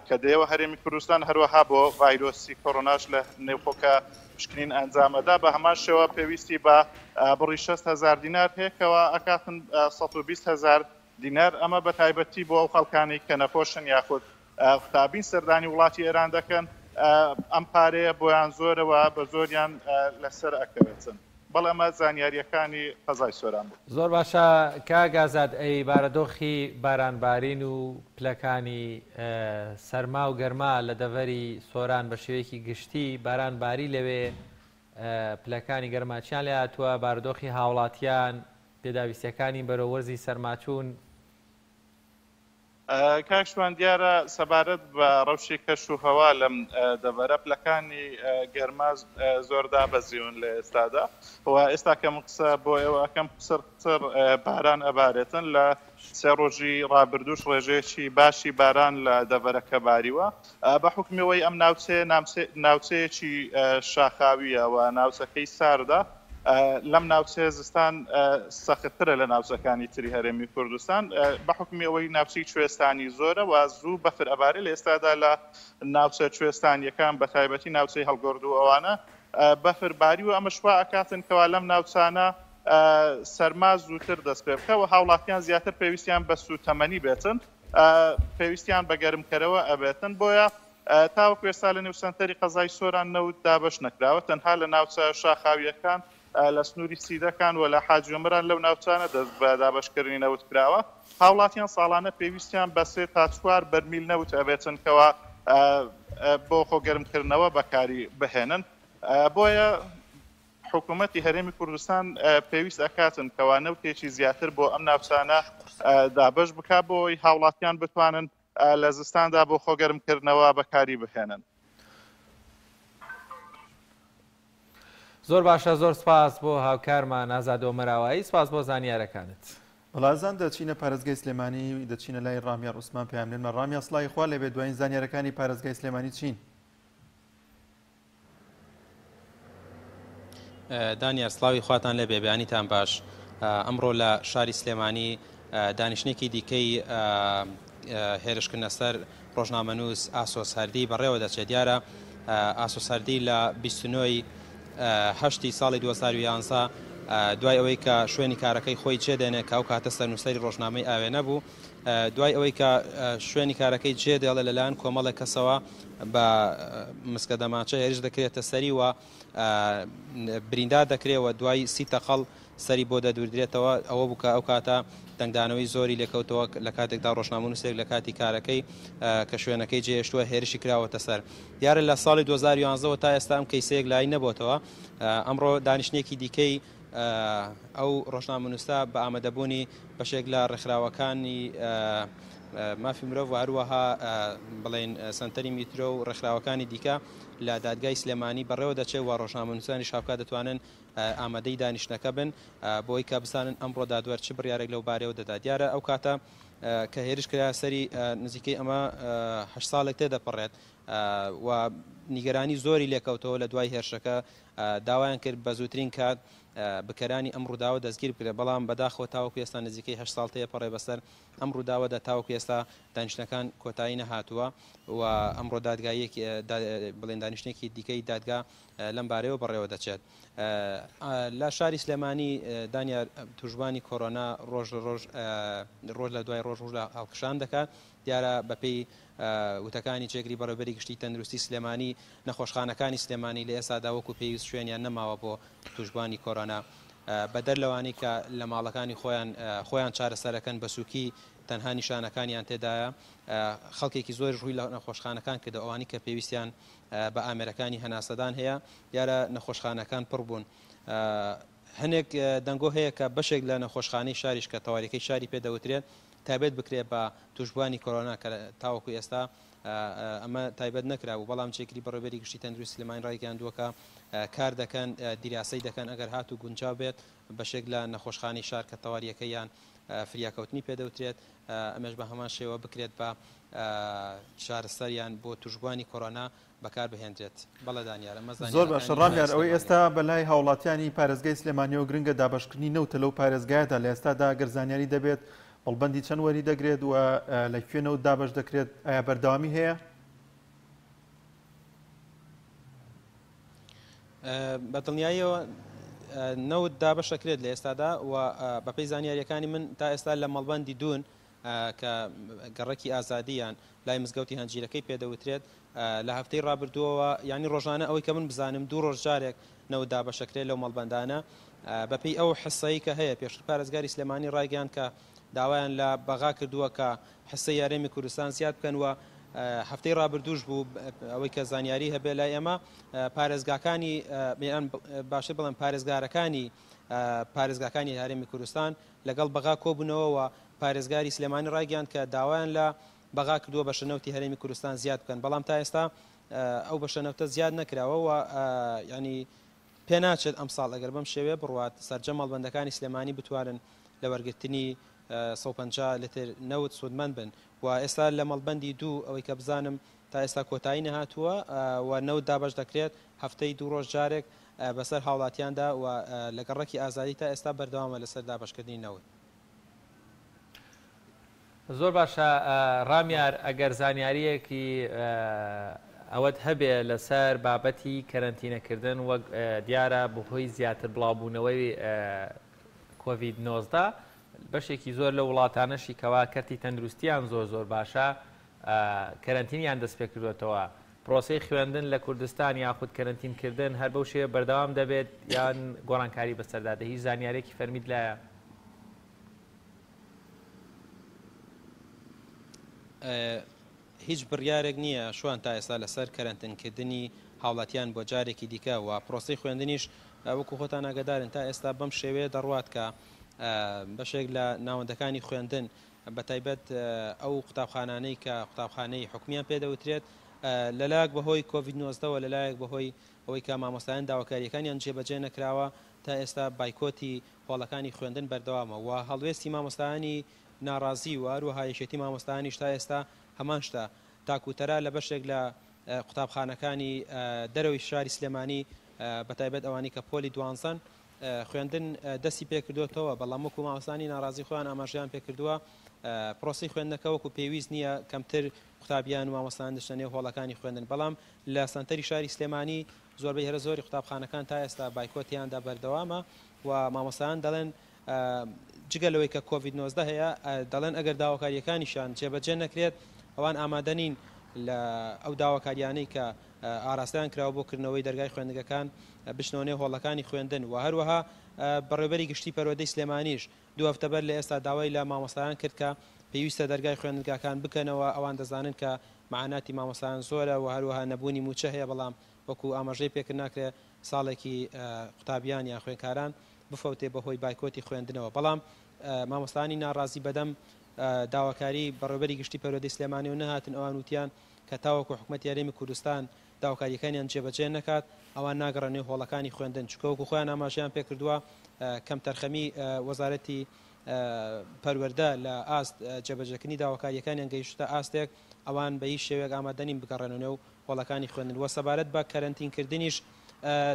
[SPEAKER 13] کە دێوە هەرێمی کوردستان، هەروەها بۆ ڤایرۆسی کۆرۆناش لە نێوخۆ کە پشکنین ئەنجام ئەدا بە هەمان شێوە پێویستی بە بڕی 6 هەزار دینار هەیە کەوا ئەکاتن 120 هەزار دینار، ئەمە بە تایبەتی بۆ ئەو خەڵکانەی کە نەخۆشن یاخود قوتابین سەردانی وڵاتی ئێران دەکەن ئەم پارەیە بۆیان زۆرە و بە زۆریان لەسەر ئەکەوێتن. بەڵێ ئەمە زانیارییەکانی قەزای سۆران بوو.
[SPEAKER 2] زۆر باشە کاک ئازاد ئەی بارەدۆخی باران بارین و پلەکانی سەرما و گەرما لە دەڤەری سۆران بە شێوەیەکی گشتی باران باری لەوێ پلەکانی گەرما چیان لێ هاتووە بارودۆخی هاوڵاتیان پێداویستیەکانی بەرەو وەرزی سەرماچوون؟
[SPEAKER 13] کاک شوان دیارە سەبارەت بە ڕەوشی کەش و هەوا لەم دەڤەرە پلەکانی گەرما زۆر دابەزیون لە ئێستادا و ئێستا کە من قسە بۆ ئێوە ئەکەم قسڕ قسڕ باران ئەبارێتن لە سێ ڕۆژی ڕابردووش ڕێژەیەکی باشی باران لە دەڤەرەکە باریوە بە حوکمی ئەوەی ئەم ناوچەیە ناوچەیەکی شاخاوییە و ناوچەکەی ساردە لەم ناوچەیە زستان سەختترە لە ناوچەکانی تری هەرێمی کوردستان بە حوکمی ئەوەی ناوچەی کوێستانی زۆرە و زوو بەفر ئەبارێ لە ئێستادا لە ناوچە کوێستانیەکان بە تایبەتی ناوچەی هەڵگۆرد و ئەوانە بەفر باریوە ئەمەش وا ئەکاتن کەوا لەم ناوچانە سەرما زووتر دەست پێ بکا و هاوڵاتیان زیاتر پێویستیان بە سووتەمەنی بێتن پێویستیان بە گەرمکەرەوە ئەبێتن بۆیە تاوەکو ئێستا لە نێو سەنتەری قەزای سۆران نەوت دابەش نەکراوە، تەنها لە ناوچە شاخاوییەکان لە سنووری سیدەکان و لە حاجی ئۆمەران لەو ناوچانە دەست بە دابەشکردنی نەوت کراوە. هاوڵاتیان ساڵانە پێویستیان بە سێ تا چوار بەرمیل نەوت ئەبێتن کەوا بۆ خۆگەرمکردنەوە بەکاری بهێنن، بۆیە حکوومەتی هەرێمی کوردستان پێویست ئەکاتن کەوا نەوتێکی زیاتر بۆ ئەم ناوچانە دابەش بکا بۆ ئەوەی هاوڵاتیان بتوانن لە زستاندا بۆ خۆگەرمکردنەوە بەکاری بهێنن.
[SPEAKER 2] زۆر باشە زۆر سپاس بۆ هاوکارمان ئازاد ئۆمەراوایی سپاس بۆ زانیارەکانت.
[SPEAKER 1] وەڵا ئازان دەچینە پارێزگای سلێمانی دەچینە لای ڕامیار عوسمان پەیامنێرمان ڕامیار سڵاوی خوا لێبێت دوایین زانیارەکانی پارێزگای سلێمانی چین؟
[SPEAKER 14] دانیار سڵاوی خواتان لێبێ بەیانیتان باش ئەمڕۆ لە شاری سلێمانی دانیشتنێکی دیکەی هێرشکردنە سەر ڕۆژنامەنووس ئاسۆس هەردی بەڕێوە دەچێت دیارە ئاسۆس هەردی لە 29 هەشتی ساڵی 2011 دوای ئەوەی کە شوێنی کارەکەی خۆی جێدێنێ کە ئەو کاتە سەرنووسەری ڕۆژنامەی ئاوێنە بوو دوای ئەوەی کە شوێنی کارەکەی جێدێڵێ لەلایەن کۆمەڵێک کەسەوە بە مسکە دەمانچە هێرش دەکرێتە سەری و بریندار دەکرێت و دوای سی تەقەڵ سەری بۆ دەدوردرێتەوە، ئەوە بوو کە ئەو کاتە دەنگدانەوەی زۆری لێکەوتەوە لە کاتێکدا ڕۆژنامەنووسێک لە کاتی کارەکەی کە شوێنەکەی جێهێشتووە هێرشی کراوەتە سەر. دیارە لە ساڵی 2011 وە تا ئێستا ئەم کەیسە یەکلایی نەبۆتەوە، ئەمڕۆ دانیشتنێکی دیکەی ئەو ڕۆژنامەنووسە بە ئامادەبوونی بەشێک لە ڕێکخراوەکانی مافی مرۆڤ و هەروەها بڵێن سەنتەری میترۆ و ڕێکخراوەکانی دیکە لە دادگای سلێمانی بەڕێوە دەچێت و ڕۆژنامەنووسانیش هاوکات دەتوانن ئامادەی دانیشتنەکە بن بۆی کە بزانن ئەمڕۆ دادوەر چ بڕیارێک لەو بارەیەوە دەدات. دیارە ئەو کاتە کە هێرش کرایە سەری نزیکەی ئەمە هەشت ساڵێک تێدەپەڕێت و نیگەرانی زۆری لێکەوتەوە لە دوای هێرشەکە داوایان کرد بە زووترین کات بکەرانی ئەم ڕووداوە دەستگیر بکرێت، بەڵام بەداخەوە تاوەکو ئێستا نزیکەی هەشت ساڵ تێپەڕێ بەسەر ئەم ڕووداوەدا تاوەکو ئێستا دانیشتنەکان کۆتایی نەهاتووە و ئەمڕۆ دادگاییەکی بڵێن دانیشتنێکی دیکەی دادگا لەم بارەیەوە بەڕێوە دەچێت. لە شاری سلێمانی دانیار تووشبووانی کۆرۆنا ڕۆژ لە ڕۆژ ڕۆژ لە دوای ڕۆژ ڕوو لە هەڵکشان دەکات، دیارە بەپێی وتەکانی جێگری بەڕێوەبەری گشتیی تەندروستی سلێمانی، نەخۆشخانەکانی سلێمانی لە ئێستادا وەکو پێویست شوێنیان نەماوە بۆ تووشبووانی کۆرۆنا، بەدەر لەوانەی کە لە ماڵەکانی خۆیان خۆیان چارەسەرەکەن بە سووکی تەنها نیشانەکانیان تێدایە، خەڵکێکی زۆریش ڕووی لە نەخۆشخانەکان کردەوە ئەوانەی کە پێویستیان بە ئامێرەکانی هەناسەدان هەیە، دیارە نەخۆشخانەکان پڕ بوون. هەنێک دەنگۆ هەیە کە بەشێک لە نەخۆشخانەی شاریش کە تەواریکەی شاری پێ دەوترێت تایبەت بکرێت بە تووشبووانی کۆرۆنا کە تاوەکو ئێستا ئەمە تایبەت نەکرابوو، بەڵام جێگری بەڕێوەبەری گشتی تەندروستی سلێمانی ڕایگەیاندووە کە کار دەکەن دیراسەی دەکەن ئەگەر هاتوو گونجاو بێت بەشێک لە نەخۆشخانەی شار کە تەواریەکە یان فریاکەوتنی پێ دەوترێت ئەمەش بە هەمان شێوە بکرێت بە چارەسەر یان بۆ تووشبووانی کۆرۆنا بەکار بهێندرێت. بەڵێ دانیار ئەمە
[SPEAKER 1] زۆر باشە
[SPEAKER 14] زانیاریەکانی
[SPEAKER 1] ڕامیار ئەوەی
[SPEAKER 14] سلێمانیە.
[SPEAKER 1] ئێستا بەلای هاوڵاتیانی پارێزگای سلێمانیەوە گرنگە دابەشکردنی نەوتە لەو پارێزگایەدا لە ئێستادا گەر زانیاری دەبێت مەڵبەندی چەند وەری دەگرێت و لە کوێ نەوت دابەش دەکرێت ئایا بەردەوامی هەیە؟
[SPEAKER 14] بە دڵنیاییەوە نەوت دابەش دەکرێت لە ئێستادا و بەپێی زانیاریەکانی من تا ئێستا لە مەڵبەندی دوون کە گەڕەکی ئازادی یان لای مزگەوتی هەنجیرەکەی پێدەوترێت لە هەفتەی ڕابردووەوە یانی ڕۆژانە ئەوەی کە من بزانم دوو ڕۆژ جارێک نەوت دابەشەکرێت لەو مەڵبەندانە بەپێی ئەو حسەی کە هەیە پێشتر پارێزگاری سلێمانی ڕایگەیاند کە داوایان لە بەغا کردووە کە حسەی هەرێمی کوردستان زیاد بکەن و هەفتەی ڕابردووش بوو ئەوەی کە زانیاری هەبێ لای ئێمە پارێزگاکانی باشتر بڵێم پارێزگارەکانی پارێزگاکانی هەرێمی کوردستان لەگەڵ بەغا کۆبوونەوە و پارێزگاری سلێمانی ڕایگەیاند کە داوایان لە بەغا کردووە بەشە نەوتی هەرێمی کوردستان زیاد بکەن، بەڵام تا ئێستا ئەو بەشە نەوتە زیاد نەکراوە و یانی پێناچێت ئەمساڵ ئەگەر بەم شێوەیە بڕوات سەرجەم مەڵبەندەکانی سلێمانی بتوانن لە وەرگرتنی 150 لتر نەوت سوودمەند بن و ئێستا لە مەڵبەندی دوو ئەوەی کە بزانم تا ئێستا کۆتایی نەهاتووە و نەوت دابەش دەکرێت هەفتەی دوو ڕۆژ جارێک بەسەر هاوڵاتیاندا و لە گەڕەکی ئازادی تا ئێستا بەردەوامە لەسەر دابەشکردنی نەوت.
[SPEAKER 2] زۆر باشە ڕامیار ئەگەر زانیاریەکی ئەوەت هەبێ لەسەر بابەتی کەرەنتینەکردن وەک دیارە بەهۆی زیاتر بڵاوبوونەوەی کۆڤید 19 بەشێکی زۆر لە وڵاتانەشی کەوا کەرتی تەندروستیان زۆر زۆر باشە کەرەنتینیان دەست پێ کردوێتەوە پرۆسەی خوێندن لە کوردستان یاخود کەرەنتین کردن هەر بەو شێوە بەردەوام دەبێت یان گۆڕانکاری بەسەردا دە هیچ زانیارێکی فەرمیت لایە؟
[SPEAKER 14] هیچ بڕیارێک نییە شوان تا ئێستا لەسەر کەرەنتنکردنی هاوڵاتیان بۆ جارێکی دیکە و پرۆسەی خوێندنیش وەکو خۆتان ئاگادارن تا ئێستا بەم شێوەیە دەڕوات کە بەشێک لە ناوەندەکانی خوێندن بەتایبەت ئەو قوتابخانانەی کە قوتابخانەی حکومیان پێدەوترێت لەلایەک بەهۆی کۆڤید 19وە لەلایەک بەهۆی ئەوەی کە مامۆستایان داواکاریەکانیان جێبەجێ نەکراوە تا ئێستا بایکۆتی هۆڵەکانی خوێندن بەردەوامە و هەڵوێستی مامۆستایانی ناڕازی و هەروەها یەکێتی مامۆستایانیش تا ئێستا هەمان شتە. تاک و تەرا لە بەشێک لە قوتابخانەکانی دەرەوەی شاری سلێمانی بەتایبەت ئەوانەی کە پۆلی دوانزەن خوێندن دەستی پێکردووەتەوە، بەڵام وەکو مامۆستایانی ناڕازی خۆیان ئاماژەیان پێکردووە پرۆسەی خوێندنەکە وەکو پێویست نییە، کەمتر قوتابیان و مامۆستایان دەچنە نێو هۆڵەکانی خوێندن، بەڵام لە سەنتەری شاری سلێمانی زۆربەی هەرە زۆری قوتابخانەکان تا ئێستا بایکۆتیاندا بەردەوامە و مامۆستایان دەڵێن جگە لەوەی کە کۆڤید 19 هەیە دەڵێن ئەگەر داواکارییەکانیشیان جێبەجێ نەکرێت ئەوان ئامادە نین لە ئەو داواکاریانەی کە ئاراستەیان کراوە بۆ کردنەوەی دەرگای خوێندنگەکان بچنەوە نێو هۆڵەکانی خوێندن و هەروەها بەڕێوبەری گشتی پەروەردەی سلێمانیش دوو هەفتە بەر لە ئێستا داوای لە مامۆستایان کرد کە پێویستە دەرگای خوێندنگاکان بکەنەوە ئەوان دەزانن کە مەعاناتی مامۆستایان زۆرە و هەروەها نەبوونی مووچە هەیە بەڵام وەکو ئاماژەی پێکرد ناکرێت ساڵێکی قوتابیان یان خوێندکاران بفەوتێ بەهۆی بایکۆتی خوێندنەوە بەڵام مامۆستایانی ناڕازی بەدەم داواکاری بەڕێوبەری گشتی پەروەردەی سلێمانیەوە نەهاتن ئەوان وتیان کە تاوەکو حکومەتی هەرێمی کوردستان داواکاریەکانیان جێبەجێ نەکات ئەوان ناگەڕێن نێو هۆڵەکانی خوێندن چونکە وەکو خۆیان ئاماژەیان پێکردووە کەمتەرخەمی وەزارەتی پەروەردە لە ئاست جێبەجێکردنی داواکاریەکانیان گەیشتە ئاستێک ئەوان بە هیچ شێوەیەک ئامادە نین بگەڕێنەوە نێو هۆڵەکانی خوێندن و سەبارەت بە کەرەنتین کردنیش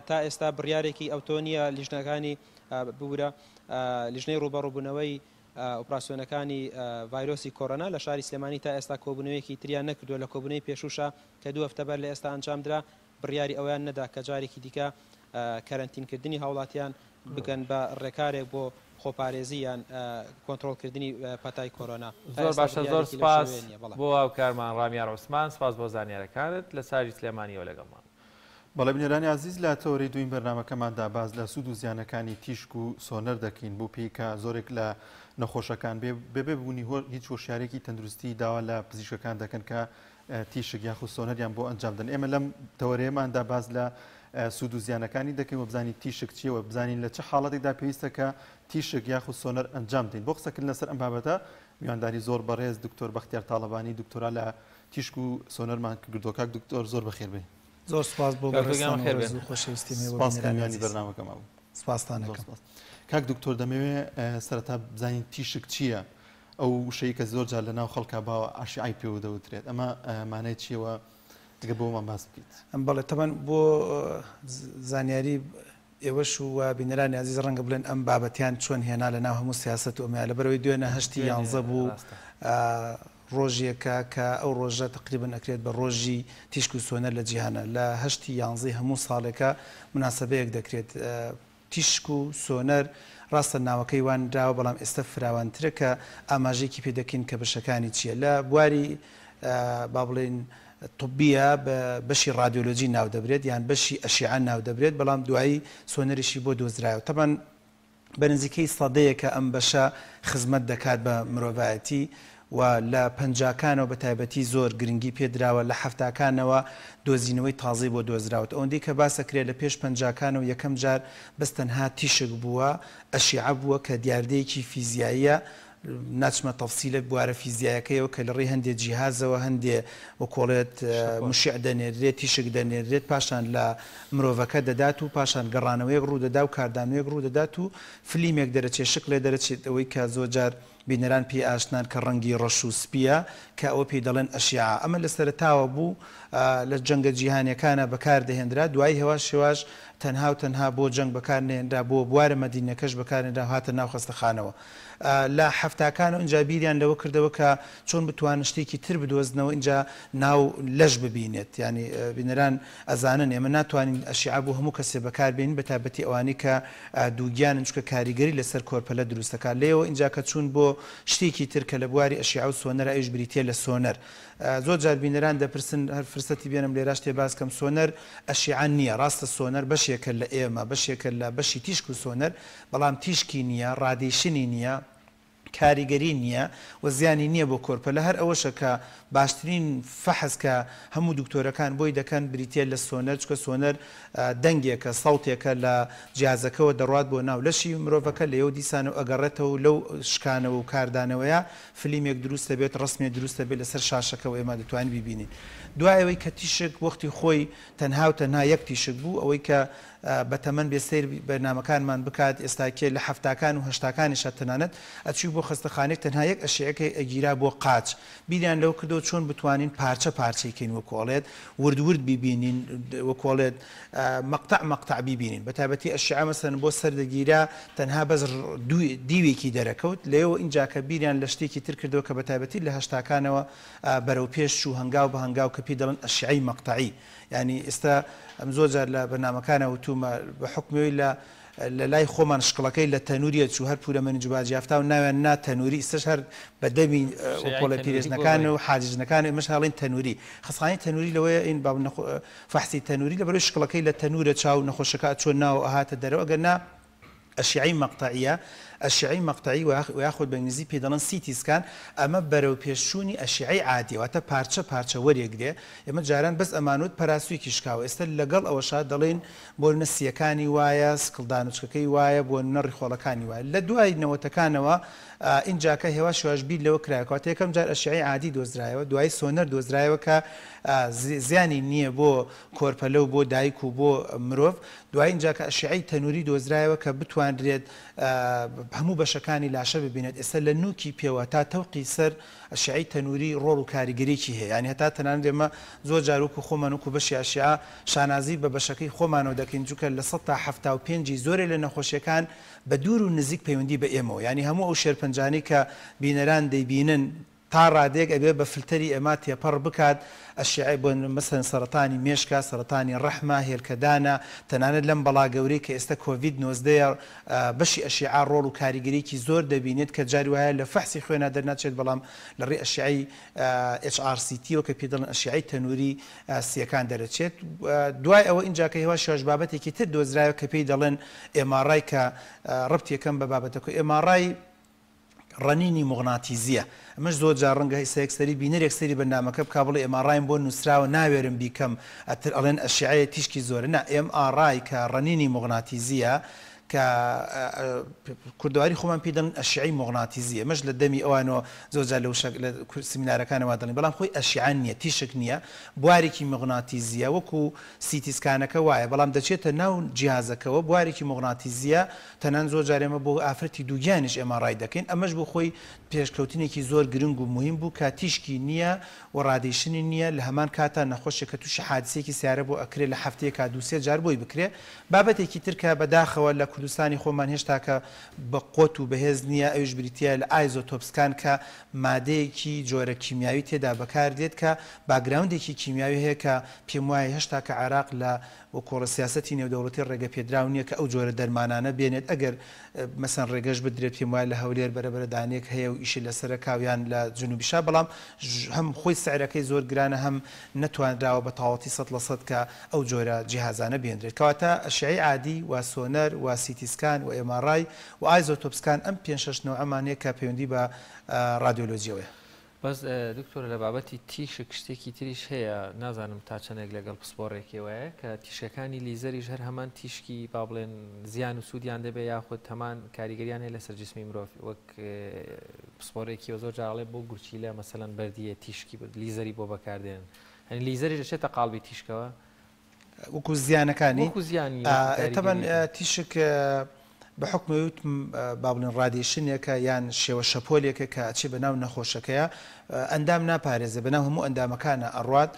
[SPEAKER 14] تا ئێستا بڕیارێکی ئەوتۆ نییە لیژنەکانی ببورە لیژنەی ڕووبەڕووبوونەوەی ئۆپراسیۆنەکانی ڤایرۆسی کۆرۆنا لە شاری سلێمانی تا ئێستا کۆبوونەوەیەکی تریان نەکردووە لە کۆبوونەوەی پێشووشا کە دوو هەفتە بەر لە ئێستا ئەنجامدرا بڕیاری ئەوەیان نەدا کە جارێکی دیکە کەرەنتینکردنی هاوڵاتیان بکەن بە ڕێکارێک بۆ خۆپارێزی یان کۆنترۆڵکردنی پەتای کۆرۆنا. تا
[SPEAKER 2] زۆر
[SPEAKER 14] ئێستا
[SPEAKER 2] باشە زۆر
[SPEAKER 14] بڕیارێکی لەو
[SPEAKER 2] سوپاس
[SPEAKER 14] شێوەیە نییە. بەڵێ.
[SPEAKER 2] بۆ هاوکارمان ڕامیار عوسمان سوپاس بۆ زانیارەکانت لە شاری سلێمانیەوە لەگەڵمان.
[SPEAKER 1] بەڵێ بینەرانی ئازیز لە تەوەرەی دووین بەرنامەکەماندا باس لە سوود و زیانەکانی تیشک و سۆنەر دەکەین بۆ پێی کە زۆرێک لە نەخۆشەکان بێ بەبێ بوونی هیچ هۆشیارێکی تەندروستی داوا لە پزیشکەکان دەکەن کە تیشک یاخود سۆنەریان بۆ ئەنجام دەن ئێمە لەم تەوەرەیەماندا باس لە سوود و زیانەکانی دەکەین و بزانین تیشک چییە و بزانین لە چ حاڵەتێکدا پێویستە کە تیشک یاخود سۆنەر ئەنجام بدەین بۆ قسەکردن لەسەر ئەم بابەتە میوانداری زۆر بەڕێز دکتۆر بەختیار تاڵەبانی دکتۆرا لە تیشک و سۆنەرمان کردووە کاک دکتۆر زۆر بەخێر بێی.
[SPEAKER 15] زۆر سوپاس بۆ بەڕێزتان و ڕێز و خۆشەویستی هەیە بۆ
[SPEAKER 1] سوپاس کە
[SPEAKER 15] بینەرانی
[SPEAKER 1] میوانی
[SPEAKER 15] ئازیز.
[SPEAKER 1] بەرنامەکەمان بوون.
[SPEAKER 15] سوپاستان
[SPEAKER 1] زۆر
[SPEAKER 15] ئەکەم.
[SPEAKER 1] سوپاس. کاک دکتۆر دەمەوێ سەرەتا بزانین تیشک چییە؟ ئەو وشەی کە زۆر جار لە ناو خەڵکا باوە ئەشعەی پێوە دەوترێت ئەمە مانای چییە و ئەگەر بۆمان باس بکەیت؟
[SPEAKER 15] بەڵێ تەبعەن بۆ زانیاری ئێوەش و بینەرانی ئازیز ڕەنگە بڵێن ئەم بابەتیان چۆن هێنا لە ناو هەموو سیاسەت و ئەمەیە لەبەرئەوەی دوێنە هەشتی یانزە بوو ڕۆژێکە کە ئەو ڕۆژە تەقریبەن ئەکرێت بە ڕۆژی تیشک و سۆنەر لە جیهانە لە هەشتی یانزەی هەموو ساڵێکە موناسەبەیەک دەکرێت تیشک و سۆنەر ڕاستە ناوەکەی وا نراوە بەڵام ئێستا فراوانترە کە ئاماژەیەکی پێ دەکەین کە بەشەکانی چییە لە بواری با بڵێین طبیە بە بەشی ڕادیۆلۆجی ناو دەبرێت یان بەشی ئەشیعە ناو دەبرێت بەڵام دوایی سۆنەریشی بۆ دۆزرایەوە تەبعەن بە نزیکەی سەدەیەکە ئەم بەشە خزمەت دەکات بە مرۆڤایەتی و لە پەنجاکانەوە بە تایبەتی زۆر گرنگی پێ دراوە، لە حەفتاکانەوە دۆزینەوەی تازەی بۆ دۆزراوەتەوە. ئەوەندەی کە باس ئەکرێت لە پێش پەنجاکانەوە یەکەم جار بەس تەنها تیشک بووە، ئەشیعە بووە کە دیاردەیەکی فیزیاییە، ناچمە تەفسیلە بوارە فیزیایەکەیەوە کە لە ڕێی هەندێ جیهازەوە هەندێ وەکۆڵێت مشع دەنێررێت، تیشک دەنێررێت پاشان لە مرۆڤەکە دەدات و پاشان گەڕانەوەیەک ڕوو دەدا و کاردانەوەیەک ڕوو دەدات و فلیمێک دەرەچێت شکڵێ دەرەچێت ئەوەی کە زۆر جار بینەران پێی ئاشنان کە ڕەنگی ڕەش و سپییە کە ئەوە پێی دەڵێن ئەشیعە. ئەمە لە سەرەتاوە بوو لە جەنگە جیهانیەکانا بەکار دەهێنرا، دوایی هێواش هێواش تەنها و تەنها بۆ جەنگ بەکار نەهێنرا بۆ بوارە مەدینیەکەش بەکار هێنرا و هاتە ناو خەستەخانەوە. لە حەفتاکانەوە ئینجا بیریان لەوە کردەوە کە چۆن بتوانن شتێکی تر بدۆزنەوە ئینجا ناو لەش ببینێت. یانی بینەران ئەزانن ئێمە ناتوانین ئەشیعە بۆ هەموو کەسێ بەکار بێنین بەتایبەتی ئەوانەی کە دووگیانن چونکە کاریگەری لەسەر کۆرپەلە دروست دەکات لێیەوە ئینجا کە چوون بۆ شتێکی تر کە لە بواری ئەشیعە و سۆنەرە ئەویش بریتیە لە سۆنەر زۆر جار بینەران دەپرسن هەر فرسەتی بێنم لێرا شتێ باس کەم سۆنەر ئەشیعە نییە ڕاستە سۆنەر بەشێکە لە ئێمە بەشێکە لە بەشی تیشک و سۆنەر بەڵام تیشکی نییە radiation ی نییە کاریگەری نییە و زیانی نییە بۆ کۆرپەلە، هەر ئەوەشە کە باشترین فەحس کە هەموو دکتۆرەکان بۆی دەکەن بریتییە لە سۆنەر، چونکە سۆنەر دەنگێکە، سەوتێکە لە جیهازەکەوە دەڕوات بۆ ناو لەشی مرۆڤەکە لێیەوە دیسانەوە ئەگەڕێتەوە و لەو شکانەوە و کاردانەوەیە فلیمێک دروست دەبێت، ڕەسمێ دروست دەبێت لەسەر شاشەکەوە ئێمە دەتوانین بیبینین. دوای ئەوەی کە تیشک وەختی خۆی تەنها و تەنها یەک تیشک بوو، ئەوەی کە بەتەمەن بێ سەیر بەرنامەکانمان بکات ئێستاکێ لە حەفتاکان و هەشتاکانیشا تەنانەت ئەچوی بۆ خەستەخانەیەک تەنها یەک ئەشیعەکەی ئەگیرا بۆ قاچ بیریان لەوە کردەوە چۆن بتوانین پارچە پارچەی کەین وەکو ئەڵێت ورد ورد بیبینین وەکو ئەڵێت مەقتەع مەقتەع بیبینین بەتایبەتی ئەشیعە مەسەلەن بۆ سەر دەگیرا تەنها بەس دیوێکی دەرەکەوت لەوێوە ئینجا کە بیریان لە شتێکی تر کردەوە کە بەتایبەتی لە هەشتاکانەوە بەرەو پێش چوو هەنگاو بە هەنگاو کە پێی دەڵێن ئەشیعەی مەقتەعی یانی ئێستا ئەم زۆر جار لە بەرنامەکانا وتوومە بە حوکمی ئەوەی لە لە لای خۆمان شکڵەکەی لە تەنووریە چوو هەر پوورە مەنج و باجیافتاو ناویان نا تەنووری ئیستەش هەر بە دەمی
[SPEAKER 2] شەیعەی
[SPEAKER 15] وەکۆڵێ
[SPEAKER 2] تەنووری بووە
[SPEAKER 15] پیرێژنەکان
[SPEAKER 2] بڵێ.
[SPEAKER 15] و حاجیژنەکان و ئێمەش هەڵێین تەنووری خەستخانەی تەنووری لەوەیە ئین با نەخۆ فەحسی تەنووری لەبەرئەوەی شکڵەکەی لە تەنوورە چاو نەخۆشەکە ئەچووە ناوە ئەهاتە دەرەوە ئەگەر نا ئەشیعەی مەقتەعیە، ئەشیعەی مەقتەعی و یاخود بە ئینگلیزی پێی دەڵێن CT scan، ئەمە بەرەو پێشچوونی ئەشیعەی عادیە واتە پارچە پارچە وەرێگرێ، ئێمە جاران بەس ئەمانوت پەراسوویەکی شکاوە ئێستا لەگەڵ ئەوەشا دەڵێین بۆ نمونە سییەکانی وایە، سکڵدانوچکەکەی وایە، بۆ نمونە ڕیخۆڵەکانی وایە. لە دوای نەوەتەکانەوە ئینجاکە هێواش هێواش بیر لەوە کرایەوە کەواتە یەکەم جار ئەشیعەی عادی دۆزرایەوە دوایی سۆنەر دۆزرایەوە کە زیانی نییە بۆ کۆرپەلە و بۆ دایک و بۆ مرۆڤ، دوایی ئینجا کە ئەشیعەی تەنووری دۆزرایەوە کە بتوانرێت هەموو بەشەکانی لاشە ببینێت، ئێستا لە نووکی پێوە تا تەوقی سەر ئەشیعەی تەنووری ڕۆڵ و کاریگەریی هەیە، یانی هەتا تەنانەت ئێمە زۆر جار وەکوو خۆمان وەکوو بەشی ئەشیعە شانازی بە بەشەکەی خۆمانەوە دەکەین، چونکە 75% ی زۆرێ لە نەخۆشییەکان بە دوور و نزیک پەیوەندی بە ئێمەوە، یانی هەموو ئەو شێرپەنجانەی کە بینەران دەیبینن، تا ڕادەیەک ئەبێ بە فلتەری ئێما تێپەڕ بکات، ئەشیعەی بۆ مەسەلەن سەرەتانی مێشکە، سەرەتانی ڕەحمە، هێلکەدانە، تەنانەت لەم بەڵا گەورەی کە ئێستە کۆڤید 19 یە بەشی ئەشیعە ڕۆڵ و کاریگەریەکی زۆر دەبینێت کە جاری وایە لە فەحسی خوێنا دەرناچێت بەڵام لە ڕێی ئەشیعەی HRCT وە کە پێی دەڵێن ئەشیعەی تەنوری سیەکان دەرەچێت دوای ئەوە ئینجا کە هێواش هێواش بابەتێکی تر دۆزرایەوە کە پێی دەڵێن MRI کە ڕەبتیەکەم بە بابەتەکە MRI ڕەنینی موغناتیزییە. ئەمەش زۆر جار ڕەنگە ئیستا یەکسەری بینەرێک سەیری بەرنامەکە بکا بڵێ MRI م بۆ نووسراوە ناوێرم بیکەم ئەتر ئەڵێن ئەشیعەیە تیشکی زۆرە نا MRI کە ڕەنینی موغناتیزییە. کە کوردەواری خۆمان پێی دەڵێن ئەشیعەی موغناتیزی، ئێمەش لە دەمی ئەوانەوە زۆر جار لە وشە لە سیمینارەکانەوە دەڵێین، بەڵام خۆی ئەشیعە نییە، تیشک نییە، بوارێکی موغناتیزییە، وەکو سیتی سکانەکە وایە، بەڵام دەچێتە ناو جیهازەکەوە، بوارێکی موغناتیزییە، تەنانەت زۆر جار ئێمە بۆ ئافرەتی دووگیانیش MRI دەکەین، ئەمەش بۆ خۆی پێشکەوتنێکی زۆر گرنگ و موهیم بوو کە تیشکی نییە و radiation ی نییە، لە هەمان کاتا نەخۆشێک کە تووشی حادیسەیەکی سەیارە بوو ئەکرێ لە هەفتەیەکا دوو سێ جار بۆی بکرێ. بابەتێکی تر کە بە داخەوە لە کوردستانی خۆمان هێشتاکە بە قوت و بەهێز نییە ئەویش بریتییە لە isotope scan کە مادەیەکی جۆرە کیمیاوی تێدا بەکار دێت کە background ێکی کیمیاوی هەیە کە پێم وایە هێشتاکە عێراق لە وەکۆڵە سیاسەتی نێودەوڵەتی ڕێگە پێدراو نییە کە ئەو جۆرە دەرمانانە بێنێت ئەگەر مەسەن ڕێگەش بدرێت پێم وایە لە هەولێر بەرە بەرە دانەیەک هەیە و ئیشی لەسەرە کا و یان لە جنوبیشا بەڵام هەم خۆی سعرەکەی زۆر گرانە هەم نەتوانراوە بە تەواوەتی 100% کە ئەو جۆرە جیهازانە بێنرێت کەواتە ئەشعەی عادی و سۆنەر و CT scan و MRI و isotope scan ئەم پێنج شەش نەوعەمان هەیە کە پەیوەندی بە ڕادیۆلۆجیەوەیە.
[SPEAKER 2] بەس دکتۆر لە بابەتی تیشک شتێکی تریش هەیە نازانم تا چەندێک لەگەڵ پسپۆڕێکی وایە کە تیشکەکانی لیزەریش هەر هەمان تیشکی با بڵێن زیان و سوودیان دەبێت یاخود هەمان کاریگەریان هەیە لەسەر جسمی مرۆڤ وەک پسپۆڕێکی و زۆر جاڵێ بۆ گورچیلە مەسەلەن بەردیە تیشکی لیزەری بۆ بەکاردێن هەنی لیزەریش دەچێتە قاڵبی تیشکەوە
[SPEAKER 15] وەکو زیانەکانی
[SPEAKER 2] وەکو زیانی
[SPEAKER 15] تەبەن تیشک بە حوکمی وتم با بڵێن radiation ێکە یان شێوە شەپۆلێکە کە ئەچێ بە ناو نەخۆشەکەیە ئەندام ناپارێزێ بە ناو هەموو ئەندامەکانە ئەڕوات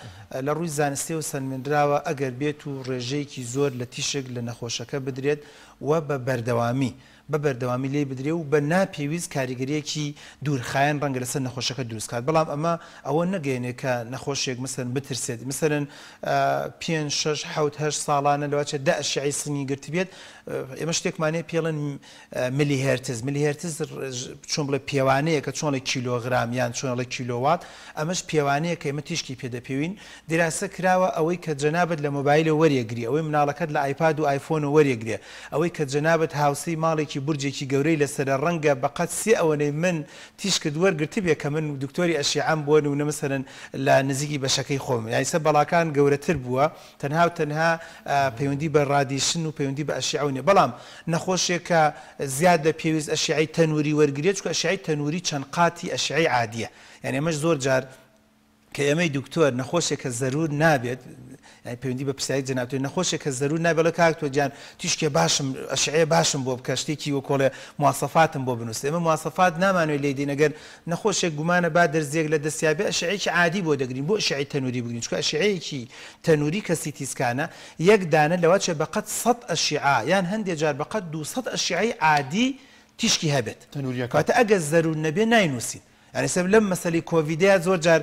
[SPEAKER 15] لە ڕووی زانستیەوە سەلمێنراوە ئەگەر بێت و ڕێژەیەکی زۆر لە تیشک لە نەخۆشەکە بدرێت و بە بەردەوامی بە بەردەوامی لێی بدرێ و بە نا پێویست کاریگەرییەکی دوورخایەن ڕەنگە لەسەر نەخۆشەکە دروست کات بەڵام ئەمە ئەوە نەگەیەنێ کە نەخۆشێک مەسەلەن بترسێت مەسەلەن پێنج شەش حەوت هەشت ساڵانە لەوەچێت دە ئەشعەی سنگی گرتبێت ئێمە شتێکمان هەیە پێڵێن ملی هێرتز ملی هێرتز چۆن بڵێ پێوانەیەکە چۆن ڵێ کیلۆغرام یان چۆن ڵێ کیلۆوات ئەمەش پێوانەیە کە ئێمە تیشکی پێ دەپێوین دیراسە کراوە ئەوەی کە جەنابت لە مۆبایلەوە وەریەگری ئەوەی مناڵەکەت لە ئایپاد و ئایفۆنەوە وەریەگرێ ئەوەی کە جەنابت هاوسێی ماڵێکی بورجێکی گەورەی لەسەرە ڕەنگە بەقەد سێ ئەوەنەی من تیشکت وەرگرتبێ کە من دکتۆری ئەشیعەم بۆ نمونە مەسەلەن لە نزیکی بەشەکەی خۆم یانی سە بەڵاکان گەورەتر بووە تەنها و تەنها پەیوەندی بە radiation و پەیوەندی بە ئەشیعەوە نیە بەڵام نەخۆشێک کە زیاد لە پێویست ئەشیعەی تەنوری وەرگرێت چونکە ئەشیعەی تەنوری چەند قاتی ئەشیعەی عادیە یانی ئەمەش زۆر جار کە ئێمەی دکتۆر نەخۆشێک کە زەرور نابێت یانی پەیوەندی بە پرسیاری جەنابتەوە نەخۆشێک کە زەرور نابێت ڵێ کاک تۆ گیان تیشکێ باشم ئەشعەیە باشم بۆ بکە شتێکی وەکۆڵێ مواسەفاتم بۆ بنووسە ئێمە مواسەفات نامانەوێت لێی دێین ئەگەر نەخۆشێک گومانە با دەرزیەک لە دەستیا بێ ئەشعەیەکی عادی بۆ دەگرین بۆ ئەشعەی تەنوری بگرین چونکە ئەشعەیەکی تەنوری کە CT scan ە یەک دانە لەوەچێ بەقەد سەد ئەشعە یان هەندێ جار بەقەد 200 ئەشعەی عادی تیشکی هەبێت
[SPEAKER 1] تەنوریەکە
[SPEAKER 15] کەواتە ئەگەر زەرور نەبێ ناینووسین یانی سەر لەم مەسەلەی کۆڤیدەیا زۆر جار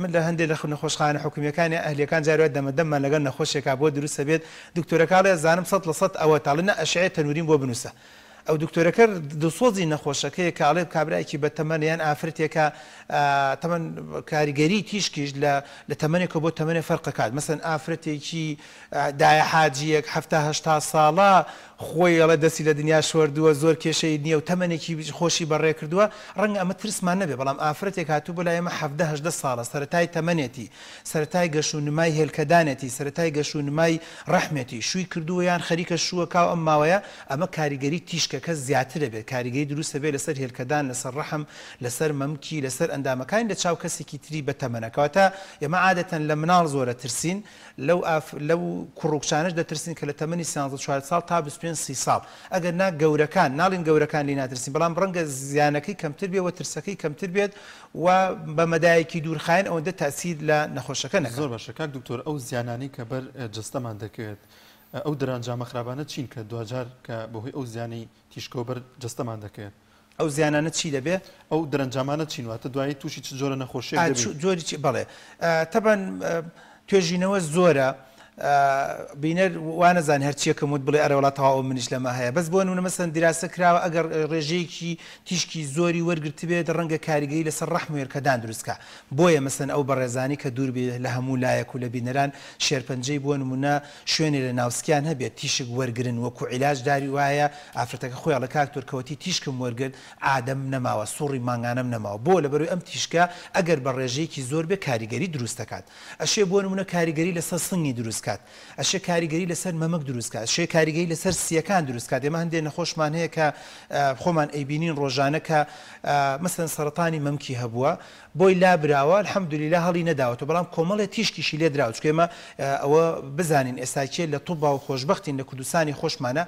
[SPEAKER 15] من لە هەندێک لە نەخۆشخانە حکومیەکان یا ئەهلیەکان جار وایە دەمە دەممان لەگەڵ نەخۆشێکا بۆ دروست ئەبێت دکتۆرەکە ئەڵێ ئەزانم 100% ئەوە تاڵێ نا ئەشعەی تەنوریم بۆ بنووسە ئەو دکتۆرەکە دڵسۆزی نەخۆشەکەیە کە ئەڵێ کابرایەکی بەتەمەنە یان ئافرەتێکە تەمەن کاریگەری تیشکیش لە لە تەمەنێکەوە بۆ تەمەنێ فەرقەکات مەسەن ئافرەتێکی دایە حاجییەک حەفتا هەشتا ساڵە خۆی ئەڵێ دەستی لە دنیا شۆردووە زۆر کێشەی نییە و تەمەنێکی خۆشی بەڕێ کردووە ڕەنگە ئەمە ترسمان نەبێ بەڵام ئافرەتێک هاتوو بۆ لای ئێمە 17 18 ساڵە سەرەتای تەمەنێتی سەرەتای گەش و نمای هێلکەدانێتی سەرەتای گەش و نمای ڕەحمێتی شووی کردووە یان خەریکە شووەکا و ئەم ماوەیە ئەمە کاریگەری تیشکەکە زیاترە بێت کاریگەری دروستە بێت لەسەر هێلکەدان لەسەر ڕەحم لەسەر مەمکی لەسەر ئەندامەکانی لە چاو کەسێکی تری بەتەمەنە کەواتە ئێمە عادەتەن لە مناڵ زۆرە ترسین لەو ئاف لەو کوڕ و کچانەش دەترسین کە لە تەمەنی سیانزە چواردە ساڵ تا 25 سی ساڵ ئەگەر نا گەورەکان ناڵین گەورەکان لێی ناترسین بەڵام ڕەنگە زیانەکەی کەمتر بێ و ترسەکەی کەمتر بێت و بە مەدایەکی دوورخایەن ئەوەندە تەئسیر لە نەخۆشەکە نەکات.
[SPEAKER 1] زۆر باشە کاک دکتۆر ئەو زیانانەی کە بەر جەستەمان دەکەوێت ئەو دەرئەنجامە خراپانە چین کە دواجار کە بەهۆی ئەو زیانەی تیشکەوە بەر جەستەمان دەکەوێت؟
[SPEAKER 15] ئەو زیانانە چی دەبێ؟
[SPEAKER 1] ئەو دەرەنجامانە چین؟ واتە دوایی تووشی چ جۆرە نەخۆشیەک دەبین؟
[SPEAKER 15] جۆری چی؟ بەڵێ تەبعەن توێژینەوە زۆرە بینەر وا نەزانێ هەرچیەکم وت بڵێ ئەرێ وەڵا تەواو منیش لەمە هەیە بەس بۆ نمونە مەسەلەن دیراسە کراوە ئەگەر ڕێژەیەکی تیشکی زۆری وەرگرتبێت ڕەنگە کاریگەری لەسەر ڕەحم و هێلکەدان دروست کا بۆیە مەسەلەن ئەو بەڕێزانی کە دوور بێ لە هەموو لایەک و لە بینەران شێرپەنجەی بۆ نمونە شوێنێ لە ناوسکیان هەبێت تیشک وەرگرن وەکو عیلاج داری وایە ئافرەتەکە خۆی ئەڵێ کاک تۆر کەوەتی تیشکم وەرگرت عادەم نەماوە سوڕی مانگانەم نەماوە بۆ لەبەرئەوەی ئەم تیشکە ئەگەر بە ڕێژەیەکی زۆر بێ کاریگەری دروست دەکات ئەشێ بۆ نمونە کاریگەری لەسەر سنگی دروست کات. کات ئەشێ کاریگەری لەسەر مەمک دروست کات ئەشێ کاریگەری لەسەر سییەکان دروست کات ئێمە هەندێ نەخۆشمان هەیە کە خۆمان ئەیبینین ڕۆژانە کە مەسەلەن سەرەتانی مەمکی هەبووە بۆی لابراوە الحمدللە هەڵی نەداوەتەوە بەڵام کۆمەڵێ تیشکیشی لێدراوە چونکە ئێمە ئەوە بزانین ئێستا کێ لە طوبا و خۆشبەختین لە کوردستانی خۆشمانە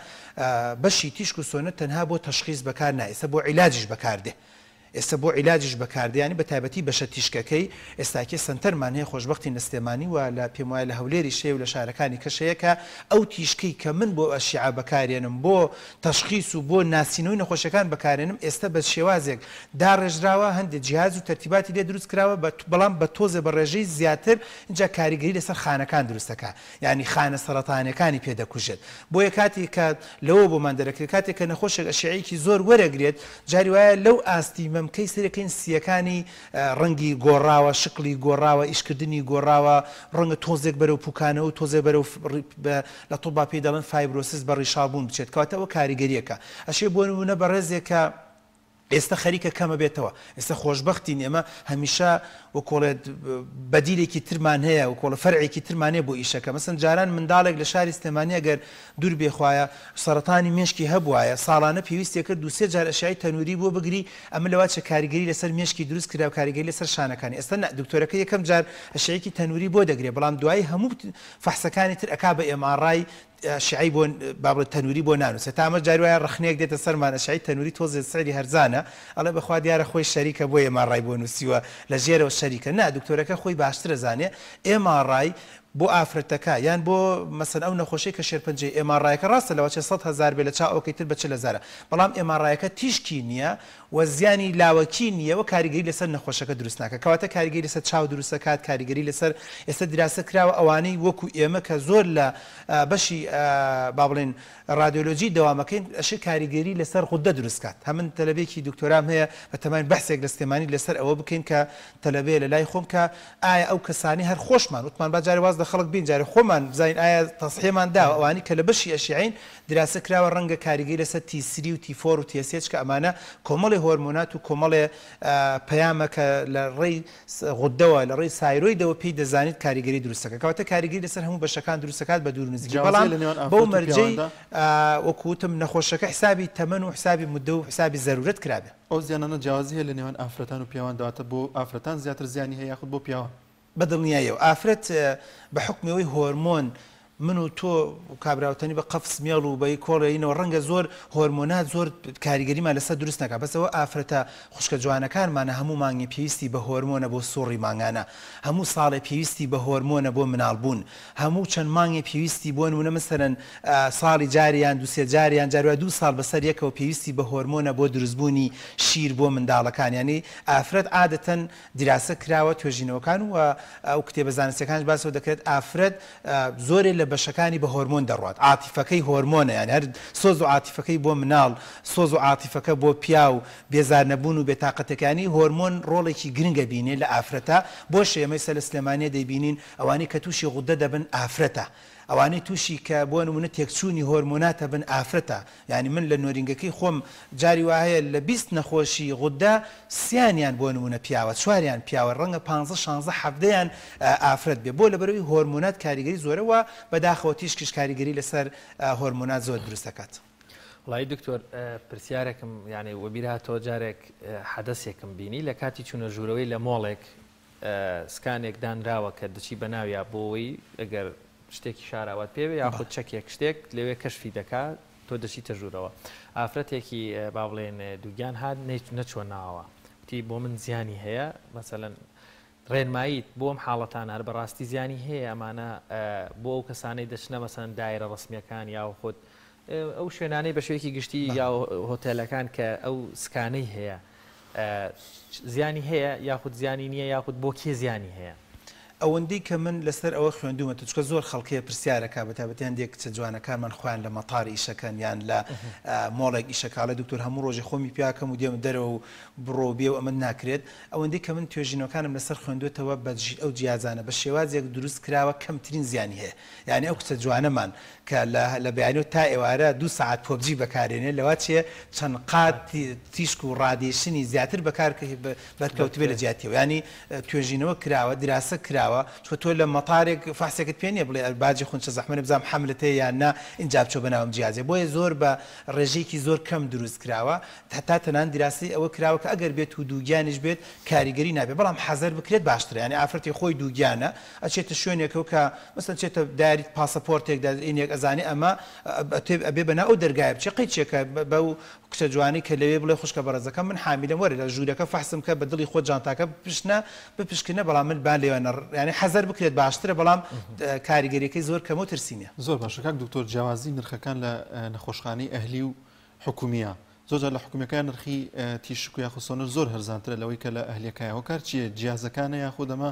[SPEAKER 15] بەشی تیشک و سۆنەر تەنها بۆ تەشخیس بەکار نایە ئێستا بۆ عیلاجیش بەکاردێ ئێستا بۆ عیلاجیش بەکاردێ یانی بە تایبەتی بەشە تیشکەکەی ئێستاکێ سەنتەرمان هەیە خۆشبەختین لە سلێمانی و لە پێم وایە لە هەولێریش هەیە و لە شارەکانی کەش هەیە کە ئەو تیشکەی کە من بۆ ئەشیعە بەکارێنم بۆ تەشخیس و بۆ ناسینەوەی نەخۆشیەکان بەکارێنم ئێستا بە شێوازێک داڕێژراوە هەندێ جیهاز و تەرتیباتی لێ دروست کراوە بە بەڵام بە تۆزێ بە ڕێژەی زیاتر ئینجا کاریگەری لەسەر خانەکان دروست دەکا یانی خانە سەرەتانیەکانی پێ دەکوژێت بۆیە کاتی کە لەوە بۆمان دەرەکرێت کاتێک کە نەخۆشێک ئەشیعەیەکی زۆر وەرەگرێت جاری وایە لەو ئاستی مەمکەی سەرەکەین سیەکانی ڕەنگی گۆڕاوە شکڵی گۆڕاوە ئیشکردنی گۆڕاوە ڕەنگە تۆزێک بەرەو پوکانەوە و تۆزێک بەرەو لە طوبا پێی دەڵێن fibrosis بە ڕیشاڵ بوون بچێت کەواتە ئەوە کاریگەریەکە ئەشێ بۆ نمونە بەڕێزێک کە ئێستە خەریکە کەمەبێتەوە. ئێستە خۆشبەختین ئێمە هەمیشە وەکۆڵێ بەدیلێکی ترمان هەیە، وەکۆڵێ فەرعێکی ترمان هەیە بۆ ئیشەکە. مەسەن جاران منداڵێک لە شاری سلێمانی ئەگەر دوور بێ خوایە سەرەتانی مێشکی هەبوایە ساڵانە پێویستی ئەکرد دوو سێ جار ئەشعەی تەنووری بۆ بگری، ئەمە لەوەچە کاریگەری لەسەر مێشکی دروست کرا و کاریگەری لەسەر شانەکانی. ئێستە نا دکتۆرەکە یەکەم جار ئەشعەیەکی تەنووری بۆ دەگرێ بەڵام دوایی هەموو فەحسەکانی تر ئەکا بە MRI شیعەی بۆ با بڵێ تەنوری بۆ نانوسێ تا ئەمەش جاری وایە ڕەخنەیەک دێتە سەرمان ئەشعەی تەنوری تۆزێ سعری هەرزانە ئەڵێ بەخوا دیارە خۆی شەریکە بۆیە MRI بۆ نوسیوە لە ژێرەوە شەریکە نا دکتۆرەکە خۆی باشتر ئەزانێ MRI بۆ ئافرەتەکە یان بۆ مەسەن ئەو نەخۆشەی کە شێرپەنجەی MRI ەکە ڕاستە لەوەچێ 100 هەزار بێ لە چاو ئەوکەی تر بە 40 هەزارە بەڵام MRI ەکە تیشکی نییە و زیانی لاوەکی نییە و کاریگەری لەسەر نەخۆشەکە دروست ناکات کەواتە کاریگەری لەسەر چاو دروست دەکات کاریگەری لەسەر ئێستا دیراسە کراوە ئەوانەی وەکو ئێمە کە زۆر لە بەشی با بڵێن ڕادیۆلۆجی دەوامەکەین ئەشێ کاریگەری لەسەر غودە دروست کات هەمن تەلەبێکی دکتۆرام هەیە بە تەماین بەحسێک لە سلێمانی لەسەر ئەوە بکەین کە تەلەبەیە لە لای خۆم کە ئایا ئەو کەسانی هەر خۆشمان وتمان با جارێ واز لە خەڵک بین جارێ خۆمان بزانین ئایا تەسحیەمان داوە ئەوانی کە لە بەشی ئەشیعین دراسە کراوە ڕەنگە کاریگەی لەسەر T three و T four و TSH کە ئەمانە کۆمەڵێ هۆرمۆنات و کۆمەڵێ پەیامە کە لە ڕێی غوددەوە لە ڕێی سایرۆیدەوە پێی دەزانیت کاریگەری دروست دەکات کەواتە کاریگەری لەسەر هەموو بەشەکان دروست دەکات بە دوور و نزیکی
[SPEAKER 1] جیاوازیە
[SPEAKER 15] بەڵام
[SPEAKER 1] لە نێوان
[SPEAKER 15] بەو
[SPEAKER 1] ئافرەت و
[SPEAKER 15] مەرجەی
[SPEAKER 1] پیاواندا؟
[SPEAKER 15] وەکو وتم نەخۆشەکە حسابی تەمەن و حسابی موددە و حسابی زەرورەت کرابێ.
[SPEAKER 1] ئەو زیانانە جیاوازی هەیە لە نێوان ئافرەتان و پیاواندا واتە بۆ ئافرەتان زیاتر زیانی هەیە یاخود بۆ پیاوان؟
[SPEAKER 15] بە دڵنیاییەوە ئافرەت بە حوکمی ئەوەی هۆرمۆن من و تۆ و کابرا و تەنی بە قەفس مێڵ و بە کۆڵێینەوە ڕەنگە زۆر هۆرمۆنات زۆر کاریگەریمان لەسەر دروست نەکات بەس ئەوە ئافرەتە خوشکە جوانەکانمانە هەموو مانگێ پێویستی بە هۆرمۆنە بۆ سوڕی مانگانە هەموو ساڵێ پێویستی بە هۆرمۆنە بۆ مناڵ بوون هەموو چەند مانگێ پێویستی بۆ نمونە مەسەلەن ساڵی جارێ یان دوو سێ جارێ یان جاری وایە دوو ساڵ بەسەر یەکەوە پێویستی بە هۆرمۆنە بۆ دروستبوونی شیر بۆ منداڵەکان یانی ئافرەت عادەتەن دیراسە کراوە، توێژینەوەکان و ئەو کتێبە زانستیەکانیش باس لەوە دەکرێت ئافرەت زۆرێ لە بەشەکانی بە هۆرمۆن دەڕوات، عاتیفەکەی هۆرمۆنە یانی هەر سۆز و عاتیفەکەی بۆ مناڵ، سۆز و عاتیفەکە بۆ پیاو، بێزار نەبوون و بێتاقەتەکانی هۆرمۆن ڕۆڵێکی گرنگ ئەبینێ لە ئافرەتا، بۆشە ئێمە ئێستا لە سلێمانیە دەیبینین ئەوانەی کە تووشی غودە دەبن ئافرەتە، ئەوانەی تووشی کە بۆ نموونە تێکچوونی هۆرمۆنات ئەبن ئافرەتە، یانی من لە نۆرینگەکەی خۆم جاری وا هەیە لە 20 نەخۆشی غودە سیانیان بۆ نموونە پیاوە چواریان پیاوە ڕەنگە پانزە شانزە حەڤدەیان ئافرەت بێ بۆ لەبەرئەوەی هۆرمۆنات کاریگەری زۆرە وە بەداخەوە تیشکیش کاریگەری لەسەر هۆرمۆنات زۆر دروست دەکات.
[SPEAKER 2] وەڵایی دکتۆر پرسیارێکم یانی وەبیر هاتەوە جارێک حەدەسێکم بینی لە کاتی چوونە ژوورەوەی لە مۆڵێک سکانێک دانراوە کە دەچی بەناویا بۆوەی ئەگەر شتێکی شاراوەت پێ بێ یاخود چەکێک شتێک لەوێ کەشفی دەکا تۆ دەچیتە ژوورەوە ئافرەتێکی با بڵێن دووگیان هات نەچوە ناوە وتی بۆ من زیانی هەیە مەسەلەن ڕێنماییت بۆ ئەم حاڵەتانە هەر بەڕاستی زیانی هەیە ئەمانە بۆ ئەو کەسانەی دەچنە مەسەن دایرە ڕسمیەکان یاخود ئەو شوێنانەی بە شێوەیەکی گشتی یا هۆتێلەکان کە ئەو سکانەی هەیە زیانی هەیە یاخود زیانی نییە یاخود بۆ کێ زیانی هەیە؟
[SPEAKER 15] ئەوەندەی کە من لەسەر ئەوە خوێندوومەتە چونکە زۆر خەڵک هەیە پرسیار ئەکا بەتایبەتی هەندێک کچە جوانەکانمان خۆیان لە مەتار ئیشەکەن یان لە مۆڵێک ئیشەکا ئەڵێ دکتۆر هەموو ڕۆژێ خۆمی پیاکەم و دێمە دەرەوە و بڕۆ و بێ و ئەمە ناکرێت ئەوەندەی کە من توێژینەوەکانم لەسەر خوێندووەتەوە بە ئەو جیازانە بە شێوازێک دروست کراوە کەمترین زیانی هەیە یانی ئەو کچە جوانەمان کە لە لە بەیانیەوە تا ئێوارە دوو سەعات PUBG بەکارێنێ لەوە چێ چەند قات تیشک و radiation ی زیاتر بەکار بەرکەوتبێ لە جیاتیەوە یانی توێژینەوە کراوە دراسە کراوە. کراوە چونکە تۆ لە مەتارێک فەحسێکت پێ نیە بڵێ باجی خونچە زەحمەتە بزانم حەملت هەیە یان نا ئینجا بچۆ بەناو ئەم جیازە بۆیە زۆر بە ڕێژەیەکی زۆر کەم دروست کراوە هەتا تەنانەت دیراسەی ئەوە کراوە کە ئەگەر بێت و دووگیانیش بێت کاریگەری نابێت بەڵام حەزەر بکرێت باشترە یانی ئافرەتی خۆی دووگیانە ئەچێتە شوێنێکەوە کە مەسەن چێتە داری پاسەپۆرتێک دەینێک ئەزانێ ئەمە ئەبێ بەناو ئەو دەرگایە بچێ قەیچێکە بەو کچە جوانەی کە لەوێ بڵێ خوشکە بەڕێزەکەم من حامیلەم وەرە لە ژوورەکە فەحسم کە بە دڵی خۆت جانتاکە بپشنە بپشکنە بەڵام من با لێوە نەڕ یانی حەزەر بکرێت باشترە بەڵام کاریگەریەکەی زۆر کەمە و ترسی نیە.
[SPEAKER 1] زۆر باشە کاک دکتۆر جیاوازی نرخەکان لە نەخۆشخانەی ئەهلی و حکومیە زۆر جار لە حکومیەکان نرخی تیشک و یاخود سۆنەر زۆر هەرزانترە لەوەی کە لە ئەهلیەکایە هۆکار چیە جیازەکانە یاخود ئەمە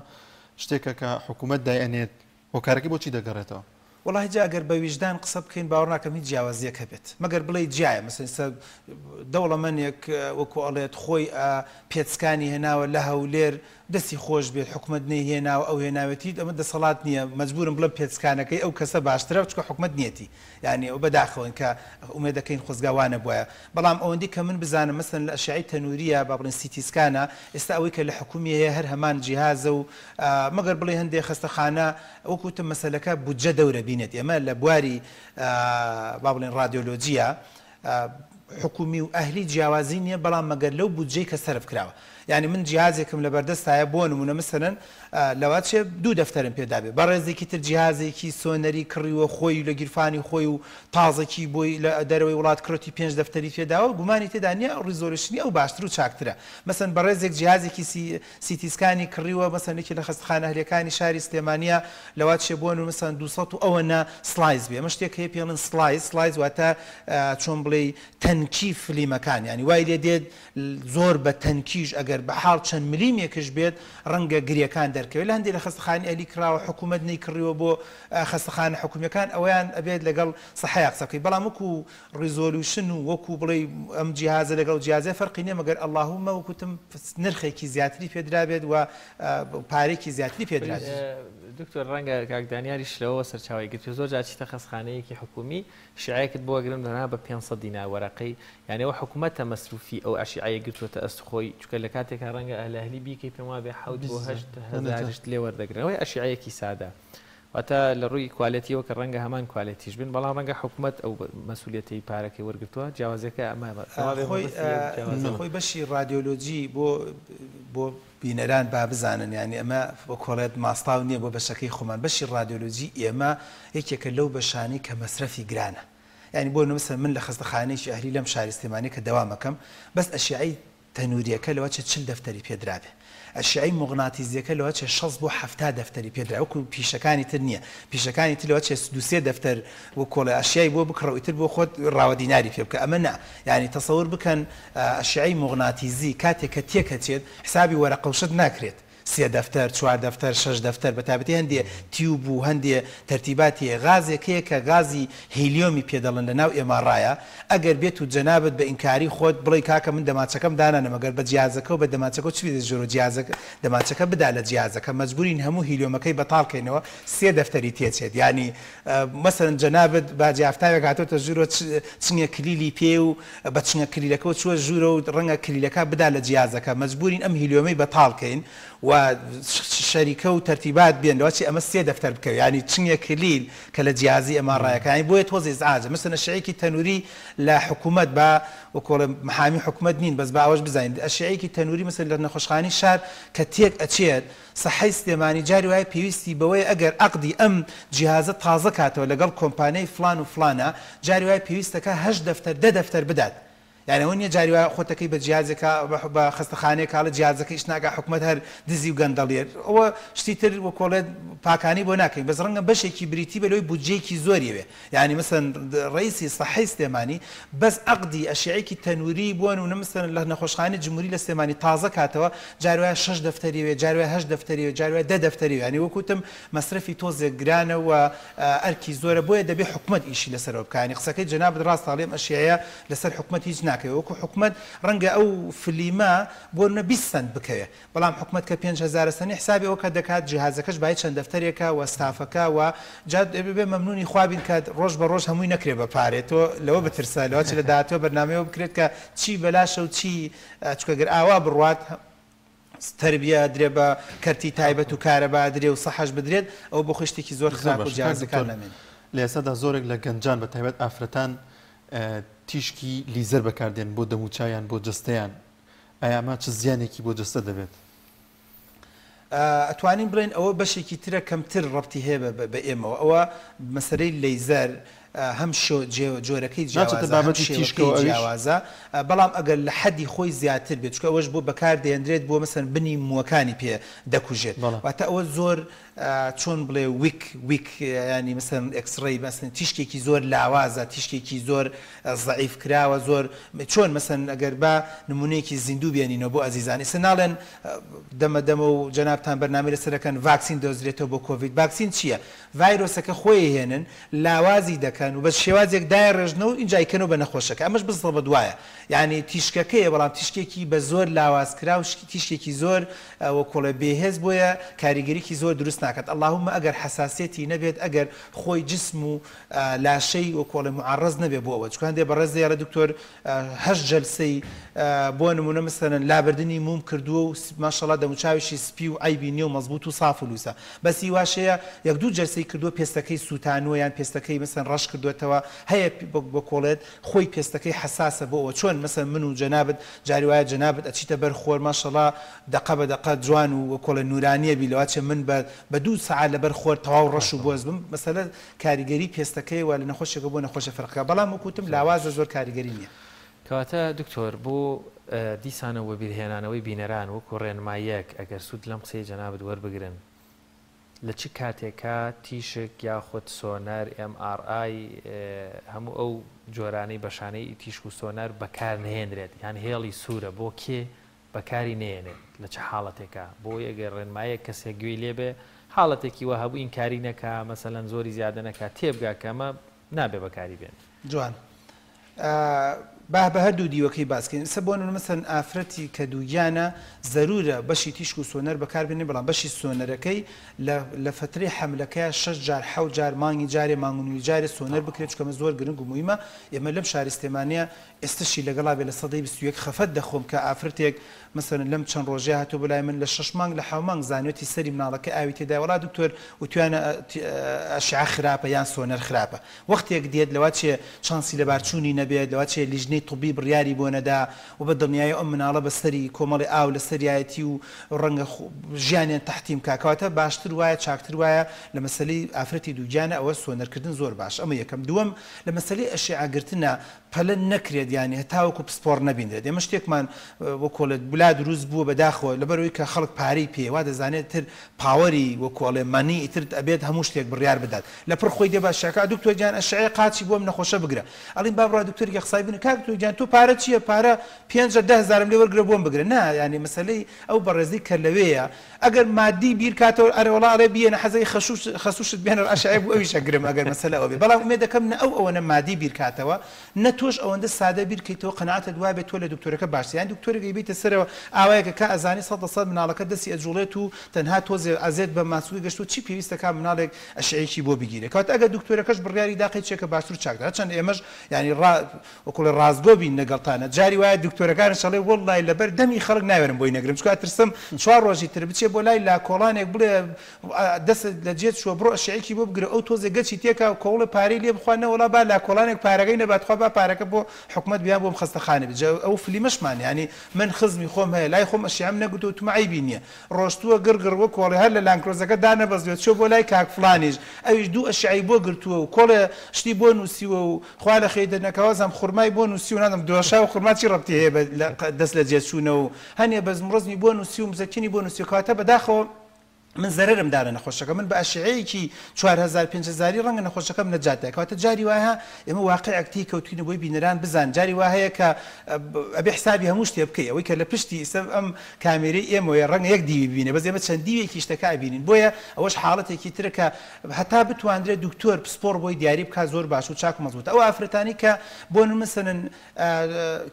[SPEAKER 1] شتێکە کە حکومەت دایئەنێت هۆکارەکەی بۆچی دەگەڕێتەوە؟
[SPEAKER 15] وەڵاهی جا گەر بە ویژدان قسە بکەین باوەڕ ناکەم هیچ جیاوازیەک هەبێت مەگەر بڵێی جیایە مەسەن ئیستا دەوڵەمەنێک وەکو ئەڵێت خۆی ئە پێچکانی هێناوە لە هەولێر دەستی خۆش بێت حکومەت نەیهێناوە ئەو هێناوێتی ئەمە دەسەڵات نییە مەجبورم بڵێم پێچکانەکەی ئەو کەسە باشترە چونکە حکومەت نیەتی یانی ئەو بەداخەوەین کە ئومێد دەکەین خۆزگا وا نەبوایە بەڵام ئەوەندی کە من بزانم مەسەن لە ئەشعەی تەنوریە با بڵێن سیتی سکانە ئێستا ئەوەی کە لە حکومی هەیە هەر هەمان جیهازە و مەگەر بڵێ هەندێ خەستەخانە وەک وتم مەسەلەکە بودجە دەورە بینێت ئێمە لە بواری با بڵێن ڕادیۆلۆجیە حکومی و ئەهلی جیاوازی نییە بەڵام مەگەر لەو بودجەی کە سەرف کراوە یانی من جیهازێکم لەبەردەستایە بۆ نمونە مەسەلەن لەوەچێ دوو دەفتەرم پێ دابێ بەڕێزێکی تر جیهازێکی سۆنەری کڕیوە خۆی لە گیرفانی خۆی و تازەکی بۆی لە دەرەوەی وڵات کڕێتی پێنج دەفتەری پێداوە گومانی تێدا نییە resolution ی ئەو باشتر و چاکترە مەسەن بەڕێزێک جیهازێکی سی CT scan ی کڕیوە مەسەن یەکێ لە خەستەخانە ئەهلیەکانی شاری سلێمانیە لەوەچێ بۆ نمونە مەسەن 200 و ئەوەنە slice بێ ئەمە شتێک هەیە پێڵن slice slice واتە چۆن بڵێی تەنکی فلیمەکان یانی وای لێ دێت زۆر بە تەنکیش ئەگەر بە حاڵ چەند ملیمێکش بێت ڕەنگە گرێکان دەرکەوێت لە هەندێک لە خەستەخانی ئەهلی کڕاوە حکوومەت نەیکڕیوە بۆ خەستەخانە حکومیەکان ئەوەیان ئەبێت لەگەڵ سەحەیا قسە بکەی بەڵام وەکو resolution و وەکو بڵێی ئەم جیهازە لەگەڵ ئەو جیهازە فەرقی نیە مەگەر اللهم وەکو وتم نرخێکی زیاتری پێدرابێت و پارەیەکی زیاتری پێدرابێت.
[SPEAKER 2] دکتۆر ڕەنگە کاک دانیاریش لەوەوە سەرچاوەی گرتبێت زۆر جار چیتە خەستخانەیەکی حکومی شیعەیەکت بۆ ئەگرن تەنها بە 500 دینار وەرەقەی یانی ئەوە حکومەتە مەسروفی ئەو ئەشیعەیە گرتووەتە ئەست خۆی چونکە لە کاتێکا ڕەنگە ئەهل ئەهلی بیکەی پێم وابێ حەوت بۆ هەشت هەزاریشت لێ وەردەگرن ئەوەی ئەشیعەیەکی سادە واتە لە ڕووی کوالێتیەوە کە ڕەنگە هەمان کوالێتیش بن بەڵام ڕەنگە حکومەت ئەو مەسولیەتەی پارەکەی وەرگرتووە جیاوازیەکە ئەمە
[SPEAKER 15] خۆی خۆی بەشی ڕادیۆلۆجی بۆ بۆ بینەران با بزانن یانی ئەمە وەکۆڵێت ماستاو نییە بۆ بەشەکەی خۆمان بەشی ڕادیۆلۆجی ئێمە یەکێکە لەو بەشانەی کە مەسرەفی گرانە یانی بۆ نموونە من لە خەستەخانەیەکی ئەهلی لەم شاری سلێمانیە کە دەوام ئەکەم بەس ئەشیعەی تەنوریەکە لەوەچێ 40 دەفتەری پێدرابێ ئەشیعەی موغناتیزیەکە لەوەچێ 60 بۆ 70 دەفتەری پێدرا وەکو پیشەکانی تر نییە پیشەکانی تر لەوەچێ دوو سێ دەفتەر وکۆڵێ ئەشیای بۆ بکڕە و ئیتر بۆ خۆت ڕاوە دیناری پێ بکە ئەمە نا یانی تەسەور بکەن ئەشیعەی موغناتیزی کاتێک کە تێکەچێت حسابی وەرەقە و شت ناکرێت سێ دەفتەر چوار دەفتەر شەش دەفتەر بە تایبەتی هەندێ tube و هەندێ تەرتیباتی هەیە غازێک هەیە کە غازی هیلیۆمی پێ دەڵێن لە ناو MRI ە ئەگەر بێت و جەنابت بە ئینکاری خۆت بڵێی کاکە من دەمانچەکەم دانانێم ئەگەر بە جیازەکە و بە دەمانچەکەوە چ بێتە ژۆرۆ جیازەکە دەمانچەکە بدا لە جیازەکە مەجبورین هەموو هیلیۆمەکەی بەتاڵ کەینەوە سێ دەفتەری تێچێت یانی مەسەلەن جەنابت باجی ئافتاوێک هاتۆتە ژوورەوە چنگە کلیلی پێ و بە چنگە کلیلەکەوە چووە ژوورەوە و ڕەنگە کلیلەکە بدا لە جیازەکە مەجبورین ئەم هیلیۆمەی بەتاڵ کەین و شەریکە و تەرتیبات بێن لەوە چی ئەمە سێ دەفتەر بکەوێ یانی چنگە کلیل کە لە جیازی ئەمە ڕایەکە یانی بۆیە تۆزێ ئیزعاجە مەسەلەن ئەشعەیەکی تەنوری لە حکوومەت با وەکۆڵێ محامی حکوومەت نین بەس با ئەوەش بزانین ئەشعەیەکی تەنوری مەسەلەن لە نەخۆشخانەی شار کە تێک ئەچێت سەحەی سلێمانی جاری وایە پێویستی بەوەیە ئەگەر عەقدی ئەم جیهازە تازە کاتەوە لەگەڵ کۆمپانیای فڵان و فڵانە جاری وایە پێویستەکا هەشت دەفتەر دە دەفتەر بدات یانی ئەوە نیە جاری وایە خۆتەکەی بە جیهازێکا بە خەستەخانەیەکا ئەڵێ جیهازەکە ئیش ناکا حکومەت هەر دزی و گەندەڵیە ئەوە شتی تر وەکۆڵێت پاکانی بۆ ناکەین بەس ڕەنگە بەشێکی بریتی بێ لەوەی بودجەیەکی زۆری ئەوێ یانی مەسەلەن ڕەئیسی سەحەی سلێمانی بەس عەقدی ئەشیعەیەکی تەنوری بۆ نمونە مەسەلەن لە نەخۆشخانەی جمهوری لە سلێمانی تازە کاتەوە جار وایە شەش دەفتەری وێ جار وایە هەشت دەفتەری وێ جار وایە دە دەفتەری وێ یانی وەک وتم مەسرەفی تۆزێک گرانە و ئەرکی زۆرە بۆیە دەبێ حکومەت ئیشی لەسەرەوە بکا یانی قسەکەی جەنابت ڕاستە ئەڵێم ئەشیعەیە لەسەر حکومەت هیچ ناکەوێ وەکو حکومەت ڕەنگە ئەو فلیمە بۆ نمونە 20 سەنت بکەوێ بەڵام حکومەت کە 5000 سەنی حسابی ئەوە کە دەکات جیهازەکەش بای چەند دەفتەرێکە وە ستافەکە وە جا دەبێ مەمنونی خوا بین کە ڕۆژ بە ڕۆژ هەمووی نەکرێ بە پارێ تۆ لەوە بترسە لەوە چ لە داهاتوە بەرنامەیەوە بکرێت کە چی بەلاشە و چی چونکە گەر ئاوا بڕوات. تەربیە ئەدرێ بە کەرتی تایبەت و کارەبا ئەدرێ و سەحەش بدرێت ئەوە بۆ خۆی شتێکی زۆر
[SPEAKER 1] زۆر
[SPEAKER 15] خراپ و
[SPEAKER 1] باشە کاک
[SPEAKER 15] جیاوازەکان
[SPEAKER 1] دکتۆر
[SPEAKER 15] نامێنێ.
[SPEAKER 1] لە ئێستادا زۆرێک لە گەنجان بە تایبەت ئافرەتان تیشکی لیزەر بەکاردێنن بۆ دەموچاویان بۆ جەستەیان ئایا ئەمە چ زیانێکی بۆ جەستە دەبێت؟
[SPEAKER 15] ئەتوانین بڵێین ئەوە بەشێکی ترە کەمتر ڕەبتی هەیە بە ئێمەوە ئەوە مەسەلەی لەیزەر هەم جۆرەکەی
[SPEAKER 1] ناچێتە
[SPEAKER 15] جیاوازە هەم
[SPEAKER 1] بابەتی
[SPEAKER 15] شێوەکەی
[SPEAKER 1] تیشکەوە ئەویش؟
[SPEAKER 15] جیاوازە بەڵام ئەگەر لە حەدی خۆی زیاتر بێت چونکە ئەوەش بۆ بەکار دەهێنرێت بۆ مەسەلەن بنی مووەکانی پێ دەکوژێت
[SPEAKER 1] بەڵێ.
[SPEAKER 15] واتە ئەوە زۆر چۆن بڵێ weak weak یانی مەسەلەن X-ray مەسەلەن تیشکێکی زۆر لاوازە تیشکێکی زۆر زەعیف کراوە زۆر چۆن مەسەلەن ئەگەر با نمونەیەکی زیندوو بێنینەوە بۆ ئەزیزان ئیستا ناڵێن دەمە دەمە و جەنابتان بەرنامەی لەسەر ئەکەن ڤاکسین دۆزرێتەوە بۆ کۆڤید ڤاکسین چییە ڤایرۆسەکە خۆی هێنن لاوازی دەکەن و بە شێوازێک دایڕێژنەوە و ئینجا ئەیکەنەوە بە نەخۆشەکە ئەمەش بزڵبت وایە یانی تیشکەکەیە بەڵام تیشکێکی بە زۆر لاواز کراو تیشکێکی زۆر وەکوڵێ بێهێز بۆیە کاریگەریی زۆر دروست ناکات اللهم ئەگەر حەساسیەتی نەبێت ئەگەر خۆی جسم و لاشەی وەکوڵێ معەڕەز نەبێت بۆ ئەوە چونکە هەندێ بەڕێز دەیڵێ دکتۆر هەشت جەلسەی بۆ نمونە مەسەلەن لابردنی موم کردووە و ماشەڵا دەموچاویشی سپی و عەیبی نیە و مەزبوت و ساف و لوسە بەس هی واش هەیە یەک دوو جەلسەی کردووە پێستەکەی سوتانووە یان پێستەکەی مەسەلەن ڕەش کردووەتەوە هەیە بەکۆڵێت خۆی پێستەکەی حەساسە بۆ ئەوە چۆن مەسەلەن من و جەنابت جاری وایە جەنابت ئەچیتە بەر خۆر ماشەڵا دەقە بە دەقە جوان و وەکۆڵێ نورانیە بی لەواچێ من بە بە دوو سەعات لەبەر خۆر تەواو ڕەش و بۆز بم مەسەلە کاریگەری پێستەکەی وە لە نەخۆشێکەوە بۆ نەخۆشێ فەرق ئەکا بەڵام وەکو وتم
[SPEAKER 2] زۆر
[SPEAKER 15] لاوازە
[SPEAKER 2] باش.
[SPEAKER 15] زۆر کاریگەری نیە.
[SPEAKER 2] کەواتە دکتۆر بۆ دیسانەوە وەبیرهێنانەوەی بینەران وەکو ڕێنماییەک ئەگەر سوود لەم قسەی جەنابت وەربگرن لە چ کاتێکا تیشک یاخود سۆنەر، MRI، هەموو ئەو جۆرانەی بەشانەی تیشک و سۆنەر بەکار نەهێنرێت یان هێڵی سوورە بۆ کێ بەکاری نەیەنێت لە چ حاڵەتێکا بۆی ئەگەر ڕێنمایەک کەسێک گوێی لێ بێ حاڵەتێکی وا هەبوو ئینکاری نەکا مەسەلەن زۆری زیادە نەکا تێبگا کە ئەمە نابێ بەکاری بێنێ.
[SPEAKER 15] جوان با بە هەردوو دیوەکەی باس کەین ئێستا بۆ نمونە مەسەلەن ئافرەتی کە دووگیانە زەرورە بەشی تیشک و سۆنەر بەکار بێنێ بەڵام بەشی سۆنەرەکەی لە لە فەترەی حەملەکەیا شەش جار حەوت جار مانگی جارێ مانگ و نیوی جارێ سۆنەر بکرێت چونکە ئەمە زۆر گرنگ و موهیمە ئێمە لەم شاری سلێمانیە ئێستەشی لەگەڵا بێ لە سەدەی 21 خەفەت دەخۆم کە ئافرەتێک مەسەلەن لەم چەند ڕۆژەیا هاتووە بۆ لای من لە شەش مانگ لە حەو مانگ زانیوەتی سەری مناڵەکە ئاوی تێدایە وەڵا دکتۆر وتویانە ئەشعە خراپە یان سۆنەر خراپە وەختێک دێت لەوەچێ چانسی لەبارچوونی نەبێت، لەوەچێ لیژنەی طبی بڕیاری بۆ نەدا و بە دڵنیایی ئەم مناڵە بە سەری کۆمەڵێ ئاو لە سەریایەتی و ڕەنگە ژیانیان تەحتیم کا. کەواتە باشتر وایە چاکتر وایە لە مەسەلەی ئافرەتی دووگیانە ئەوە سۆنەرکردن زۆر باشە ئەمە یەکەم. دووەم لە مەسەلەی ئەشیعە گرتنە پەلە نەکرێت یانی هەتاوەکو پسپۆڕ نەبینرێت ئێمە شتێکمان وەکۆڵێت بلا دروست بووە بەداخەوە لەبەرئەوەی کە خەڵک پارەی پێیە وا دەزانێت تر power ی وەکۆڵێ money ئیتر ئەبێت هەموو شتێک بڕیار بدات لەپڕ خۆی دێ بە ئەشعەکە دکتۆر گیان ئەشعەیە قاچی بۆ ئەم نەخۆشە بگرە ئەڵیم با بڕوا دکتۆرێکی قسای بینە کاک دکتۆر گیان تۆ پارە چییە پارە پێنج 10 هەزارم لێ وەرگرە بۆم بگرە نا یانی مەسەلەی ئەو بەڕێزەی کە لەوێیە ئەگەر مادی بیر کاتەوە ئەرێ وەڵا ئەڵێ بیەنە حەزەی خەشوش خەسوشت بێنە ئەشعەیە بۆ ئەویش ئەگرم ئەگەر مەسەلە ئەوە بێ بەڵام ئومێد دەکەم نە ئەو ئەوەنە مادی بیر کاتەوە نە تۆش ئەوەندە سادە بیر کەیتەوە قەناعەتت وابێت تۆ لە دکتۆرەکە باشتری یانی دکتۆرێک ئەیبەیتە سەرەوە ئاوایەکە کا ئەزانی سەد لە سەد مناڵەکە دەستی ئەجوڵێت و تەنها تۆزێ ئەزێت بە ماسولکە گەشتوە چی پێویستە کا مناڵێک ئەشعەیەکی بۆ بگیرێ کەواتە ئەگەر دکتۆرەکەش بڕیاری دا قەیچێکە باشتر و چاکتر هەرچەند ئێمەش یانی ڕا وەکوڵێ ڕاستگۆ بین لەگەڵتانە جاری وایە دکتۆرەکانش ئەڵێ وەڵڵای لەبەر دەمی خەڵک ناوێرم بۆی نەگرم چونکە ئەترسم چوار ڕۆژی تر بچێ بۆ لای لاکۆڵانێک بڵێ دەستت لە جێت چووە بڕۆ ئەشعەیەکی بۆ بگرە ئەو تۆزێ گەچی تێکا و کۆڵێ پارەی لێ بخوا نەوەڵا با لاکۆڵانێک پارەکەی نەبات خوا با پارەکە بۆ حکومەت بێ یان بۆ خەستەخانە بێ جا ئەو فلیمەشمان یانی من خزمی خۆم هەیە لای خۆم ئەشعەم نەگرتووە وتومە عەیبی نییە ڕۆشتووە گڕ گڕ وەک کۆڵێ هەر لە لانکرۆزەکە دانەبەزیوە چووە بۆ لای کاک فڵانیش ئەویش دوو ئەشعەی بۆ گرتووە و کۆڵێ شتی بۆ نووسیوە و خوا لە خێری دەرنەکا وازانم خورمای بۆ نووسیوە نازانم دۆشاو خورما چی ڕەبتی هەیە بە دەست لە جێ چوونەوە و هەنێ بەزم و ڕەزمی بۆ نووسیوە و مزەکینی بۆ نووسیوە کەواتە بەداخەوە من زەرەرم دا لە نەخۆشەکە من بە ئەشعەیەکی 4000 5000 ڕەنگە نەخۆشەکەم نەجات دا کەواتە جاری وایە ئێمە واقعێک تێی کەوتوینە بۆی بینەران بزان جاری وا هەیە کە ئەبێ حسابی هەموو شتێ بکەی ئەوەی کە لە پشتی ئیستا ئەم کامێرەی ئێمەوەیە ڕەنگە یەک دیوی ببینێ بەس ئێمە چەند دیوێکی شتەکە ئەبینین بۆیە ئەوەش حاڵەتێکی ترە کە هەتا بتواندرێت دکتۆر پسپۆڕ بۆی دیاری بکات زۆر باش و چاک و مەزبوتە ئەو ئافرەتانی کە بۆ نمسەنن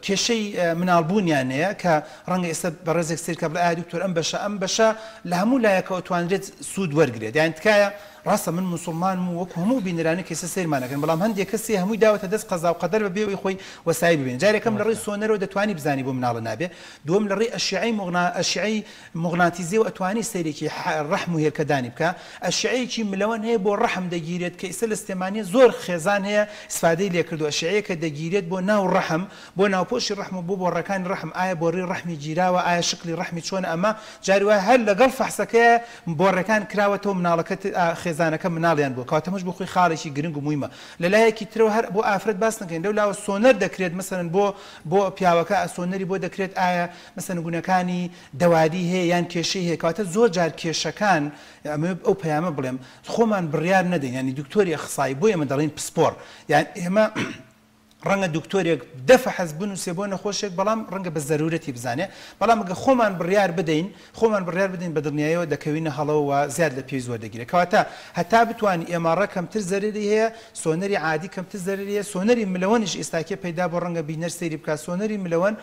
[SPEAKER 15] کێشەی مناڵبوونیان هەیە کە ڕەنگە ئێستا بەڕێزێک سەیر کە بڵێ ئایا دکتۆر ئەم بەشە ئەم بەشە لە هەموو لایەکەوە توانرێت سوود وەرگرێت یان تکایە. ڕاستە من موسوڵمانم و وەکو هەموو بینەرانی کە ئێستا سەیرمان ئەکەن بەڵام هەندێ کەس هەیە هەمووی داوەتە دەست قەزا و قەدەر بە بێ ئەوەی خۆی وەسایی ببینێ جار یەکەم لە ڕێی سۆنەرەوە دەتوانی بزانی بۆ مناڵە نابێ دووەم لە ڕێی ئەشیعەی موغنا ئەشیعەی موغناتیزیەوە ئەتوانی سەیرێکی ڕەحم و هێلکەدانی بکا ئەشیعەیەکی ملەوەن هەیە بۆ ڕەحم دەگیرێت کە ئیستا لە سلێمانیە زۆر خێزان هەیە ئیسفادەی لێکردوە ئەشیعەیەکە دەگیرێت بۆ ناو ڕەحم بۆ ناوپۆشی ڕەحم و بۆ بۆڕەکانی ڕەحم ئایا بۆڕی ڕەحمی گیراوە ئایا شکڵی ڕەحمی چۆنە ئەمە جاری وایە هەر لەگەڵ فەحسەکەیا بۆڕەکان کراوەتەوە مناڵەکە خێزانەکە مناڵیان بووە کەواتە ئەمەش بۆ خۆی خاڵێکی گرنگ و مویمە لەلایەکی ترەوە هەر بۆ ئافرەت باس نەکەین لەو لاوە سۆنەر دەکرێت مەسەلەن بۆ بۆ پیاوەکە سۆنەری بۆ دەکرێت ئایا مەسەلەن گونەکانی دەواری هەیە یان کێشەی هەیە کەواتە زۆر جار کێشەکان ئەمەوێ ئەو پەیامە بڵێم خۆمان بڕیار نەدەین یانی دکتۆری ئەخسایی بۆ ئێمە دەڵێین پسپۆڕ یان ئێمە ڕەنگە دکتۆرێک دە فەحس بنووسێ بۆ نەخۆشێک بەڵام ڕەنگە بە زەرورەتی بزانێ بەڵام گە خۆمان بڕیار بدەین خۆمان بڕیار بدەین بە دڵنیایەوە دەکەوینە هەڵەوە و زیاد لە پێویست وەردەگیرێ کەواتە هەتا بتوانی MR کەمتر زەرەری هەیە سۆنەری عادی کەمتر زەرەری هەیە سۆنەری ملەوەنیش ئێستاکێ پەیدا بۆ ڕەنگە بینەر سەیری بکات سۆنەری ملەوەن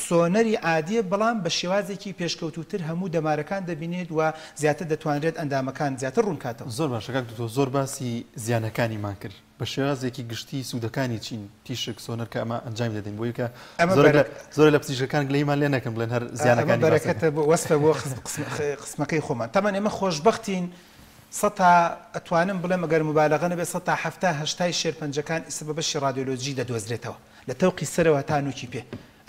[SPEAKER 15] سۆنەری عادیە بەڵام بە شێوازێکی پێشکەوتووتر هەموو دەمارەکان دەبینێت و زیاتر دەتوانرێت ئەندامەکان زیاتر ڕوونکاتەوە.
[SPEAKER 1] زۆر باشە کاک دکتۆر زۆر باسی زیانەکانیمان کرد بە شێوازێکی گشتی سوودەکانی چین تیشک سۆنەر کە ئەمە ئەنجامی دەدەین بۆی کە زۆر لە پزیشکەکان گلەیمان لێ نەکەن بڵێن هەر زیانەکانی
[SPEAKER 15] بەرەکەتە بۆ وەسفە بۆ قسمەکەی خۆمان تەمان ئێمە خۆشبەختین سەتا ئەتوانم بڵێم ئەگەر مبالغە نەبێت سەتا حەفتا هەشتای شێرپەنجەکان ئیستا بە بەشی ڕادیۆلۆجی دەدۆزرێتەوە لە تەوقی سەرەوە هەتا نوکی پێ.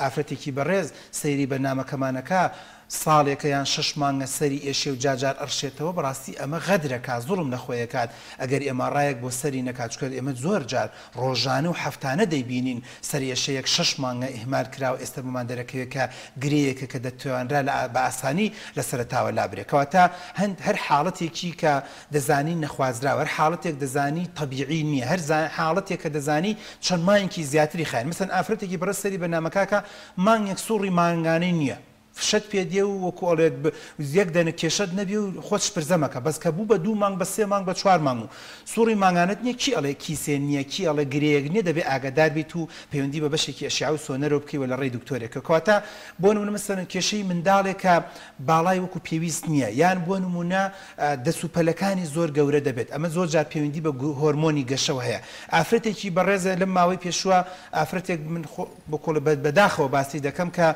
[SPEAKER 15] ئافرەتێکی بەڕێز سەیری بەرنامەکەمان ئەکا ساڵێکە یان شەش مانگە سەری ئێشێ و جارجار ئەڕشێتەوە بەڕاستی ئەمە غەدرەکا زوڵم لە خۆی ئەکات ئەگەر MRI یەک بۆ سەری نەکات چونکە ئێمە زۆر جار ڕۆژانە و هەفتانە دەیبینین سەرئێشەیەک شەش مانگە ئیهمال کراوە ئێستا بۆمان دەرەکەوێ کە گرێیەکە کە دەتوانرا لە بە ئاسانی لە سەرەتاوە لابرێ کەواتە هەند هەر حاڵەتێکی کە دەزانی نەخوازراوە هەر حاڵەتێک دەزانی تەبیعی نیە هەر حاڵەتێک کە دەزانی چەند مانگێکی زیاتری خایەن مەسەن ئافرەتێکی بەڕێز سەری بەرنامەکە کە مانگێک سوڕی مانگانەی نیە فشەت پێ دێ و وەکو ئەڵێت یەک دەنک کێشەت نەبێ و خۆت شپرزە مەکە بەس کە بوو بە دوو مانگ بە سێ مانگ بە چوار مانگ و سوڕی مانگانەت نیە کی ئەڵێ کیسێ نیە کی ئەڵێ گرێیەک نیە دەبێ ئاگادار بیت و پەیوەندی بە بەشێکی ئەشیعە و سۆنەرەوە بکەی و لە ڕێی دکتۆرێکەوە کەواتە بۆ نمونە مەسەلەن کێشەی منداڵێکە باڵای وەکو پێویست نیە یان بۆ نمونە دەس و پەلەکانی زۆر گەورە دەبێت، ئەمە زۆر جار پەیوەندی بە هۆرمۆنی گەشەوە هەیە. ئافرەتێکی بەڕێزە لەم ماوەی پێشووە ئافرەتێک من خۆ بۆ کۆڵێ بە بەداخەوە باسی دەکەم کە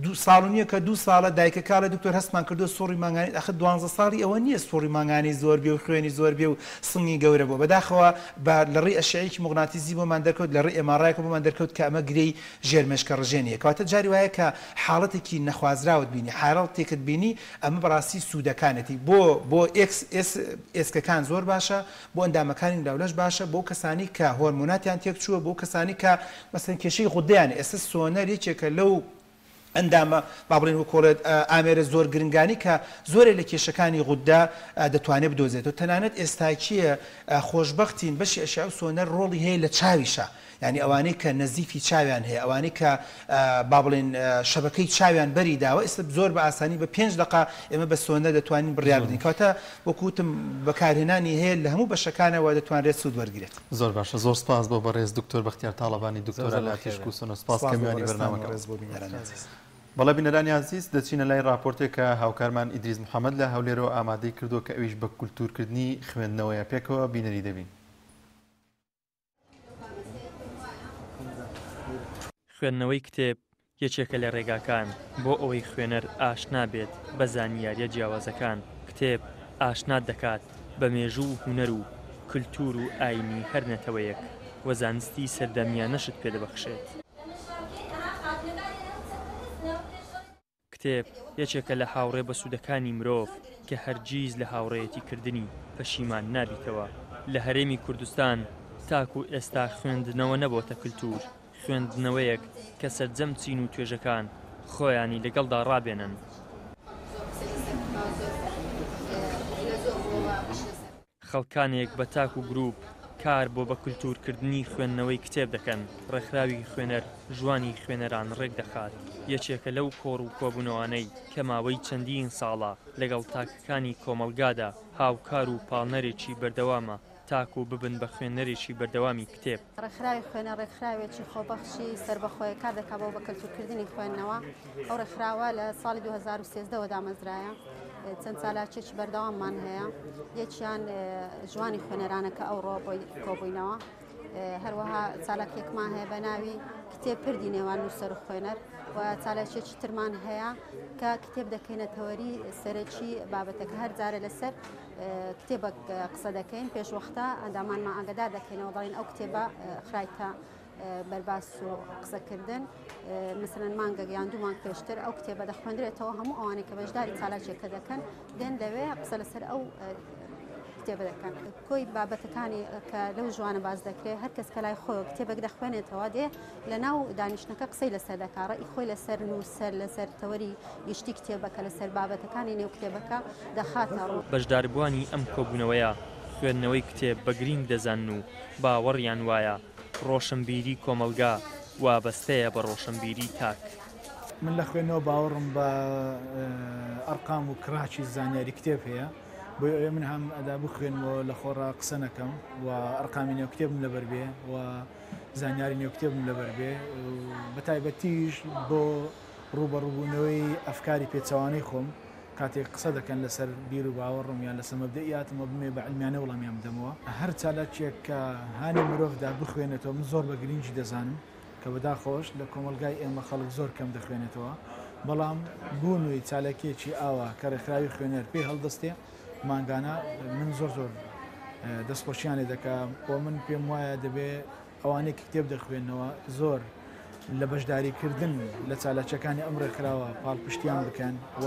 [SPEAKER 15] دوو ساڵ و نییە کە دوو ساڵە دایکەکە ئەڵێ دکتۆر هەستمان کردووە سوڕی مانگانەی ئاخر دوانزە ساڵی ئەوە نییە سوڕی مانگانەی زۆر بێ و خوێنی زۆر بێ و سنگی گەورە بووە بەداخەوە بە لە ڕێی ئەشعەیەکی موغناتیزی بۆمان دەرکەوت لە ڕێی MRI یەکەوە بۆمان دەرکەوت کە ئەمە گرێی ژێر مێشکە ڕژێنییە کەواتە جاری وایە کە حاڵەتێکی نەخوازراوت بینی حاڵەتێکت بینی ئەمە بەڕاستی سوودەکانێتی بۆ بۆ ئێکس ئێس ئێسکەکان زۆر باشە بۆ ئەندامەکانی لاولەش باشە بۆ کەسانی کە هۆرمۆناتیان تێکچووە بۆ کەسانی کە مەسەن کێشەی غودەیان ئێستا سۆنەر یەکێکە لەو ئەندامە با بڵێن وەکۆڵێت ئامێرە زۆر گرنگانی کە زۆرێ لە کێشەکانی غودە دەتوانێت بدۆزێتەوە تەنانەت ئێستاکیە خۆشبەختین بەشی ئەشعە و سۆنەر ڕۆڵی هەیە لە چاویشە یانی ئەوانەی کە نەزیفی چاویان هەیە، ئەوانەی کە با بڵێین شەبەکەی چاویان بەری داوە، ئێستا زۆر بە ئاسانی بە پێنج دەقە ئێمە بە سۆنەر دەتوانین بڕیار بدەین. کەواتە وەکو وتم بەکارهێنانی هەیە لە هەموو بەشەکانەوە دەتوانرێت سوود وەرگرێت.
[SPEAKER 1] زۆر باشە زۆر سپاس بۆ بەڕێز دکتۆر بەختیار تاڵەبانی دکتۆرا لە تیشک و سۆنەر سپاس کە میوانی بەرنامەکە بوون. بەڵێ بینەرانی ئازیز دەچینە لای ڕاپۆرتێک کە هاوکارمان ئیدریس محەمەد لە هەولێرەوە ئامادەی کردووە کە ئەویش بە کولتوورکردنی خوێندنەوەیە پێکەوە بینەری دەبین.
[SPEAKER 16] خوێندنەوەی کتێب یەکێکە لە رێگاکان بۆ ئەوەی خوێنەر ئاشنا بێت بە زانیارییە جیاوازەکان، کتێب ئاشنات دەکات بە مێژوو و هونەر و کلتور و ئاینی هەر نەتەوەیەک و زانستی سەردەمیانەشت پێدەبەخشێت. کتێب یەکێکە لە هاوڕێ بەسوودەکانی مرۆڤ کە هەرگیز لە هاوڕێیەتی کردنی پەشیمان نابیتەوە. لە هەرێمی کوردستان تاکو ئێستا خوێندنەوە نەبۆتە کلتور، خوێندنەوەیەک کە سەرجەم چین و توێژەکان خۆیانی لەگەڵدا ڕابێنن. خەڵکانێک بە تاک و گروپ کار بۆ بە کولتوورکردنی خوێندنەوەی کتێب دەکەن، ڕێکخراوی خوێنەر ژوانی خوێنەران ڕێکدەخات، یەکێکە لەو کۆڕ و کۆبوونەوانەی کە ماوەی چەندین ساڵە لەگەڵ تاکەکانی کۆمەڵگادا هاوکار و پاڵنەرێکی بەردەوامە تاکو ببن بە خوێنەرێکی بەردەوامی کتێب.
[SPEAKER 17] ڕێکخراوی خوێنەر ڕێکخراوێکی خۆبەخشی سەربەخۆیە کار دەکات بۆ بەکەلتوورکردنی خوێندنەوە، ئەو ڕێکخراوە لە ساڵی 2013 وە دامەزرایە. چەند چالاکیەکی بەردەواممان هەیە، یەکیان ژوانی خوێنەرانە کە ئەوڕۆ بۆی کۆبووینەوە، هەروەها چالاکیەکمان هەیە بە ناوی کتێب پردی نێوان نووسەر و خوێنەر و چالاکیەکی ترمان هەیە کە کتێب دەکەینە تەوەری سەرەکی بابەتەکە، هەر جارە لەسەر کتێبێک قسە دەکەین، پێشوەختە ئەندامانمان ئاگادار دەکەینەوە دەڵێن ئەو کتێبە خرایتە بەرباس و قسەکردن، مثلەن مانگێک یان دوو مانگ پێشتر ئەو کتێبە دەخوێندرێتەوە، هەموو ئەوانەی کە بەشداری چالاکیەکە دەکەن دێن لەوێ قسە لەسەر ئەو کتێبە دەکەن. کۆی بابەتەکانی کە لەو ژوانە باس دەکرێت، هەر کەس کە لای خۆی کتێبێک دەخوێنێتەوە دێ لە ناو دانیشتنەکە قسەی لەسەر دەکات، ڕەئی خۆی لەسەر نووسەر، لەسەر تەوەری گشتی کتێبەکە، لەسەر بابەتەکانی نێو کتێبەکە دەخاتە ڕوو.
[SPEAKER 16] بەشداربووانی ئەم کۆبوونەوەیە خوێندنەوەی کتێب بە گرینگ دەزانن و باوەڕیان وایە ڕۆشنبیری کۆمەڵگا وابەستەیە بە ڕۆشنبیری تاک.
[SPEAKER 18] من لە خوێندنەوە باوەڕم بە ئەرقام و کراکی زانیاری کتێب هەیە، بۆیە ئەوێ من هەم ئەدا بخوێنمەوە لە خۆڕا قسە نەکەم و ئەرقامی نێو کتێبم لەبەر بێ و زانیاری نێو کتێبم لەبەر بێ، بە تایبەتیش بۆ ڕووبەڕووبوونەوەی ئەفکاری پێچەوانەی خۆم کاتێک قسە دەکەن لەسەر بیر و باوەڕم یان لەسەر مەبدەئیاتم و بمەوێ بە عیلمیانە وەڵامیان بدەمەوە. هەر چالاکیەک کە هانی مرۆڤدا بخوێنێتەوە من زۆر بە گرینگی دەزانم کە بەداخەوەش لە کۆمەڵگای ئێمە خەڵک زۆر کەم دەخوێنێتەوە، بەڵام بوونی چالاکیەکی ئاوا کە ڕێکخراوی خوێنەر پێی هەڵدەستێ مانگانە من زۆر زۆر دەستخۆشیان لێ دەکەم و من پێم وایە دەبێ ئەوانەی کە کتێب دەخوێننەوە زۆر لە بەشداریکردن لە چالاکیەکانی ئەم ڕێکخراوە پاڵپشتیان بکەن و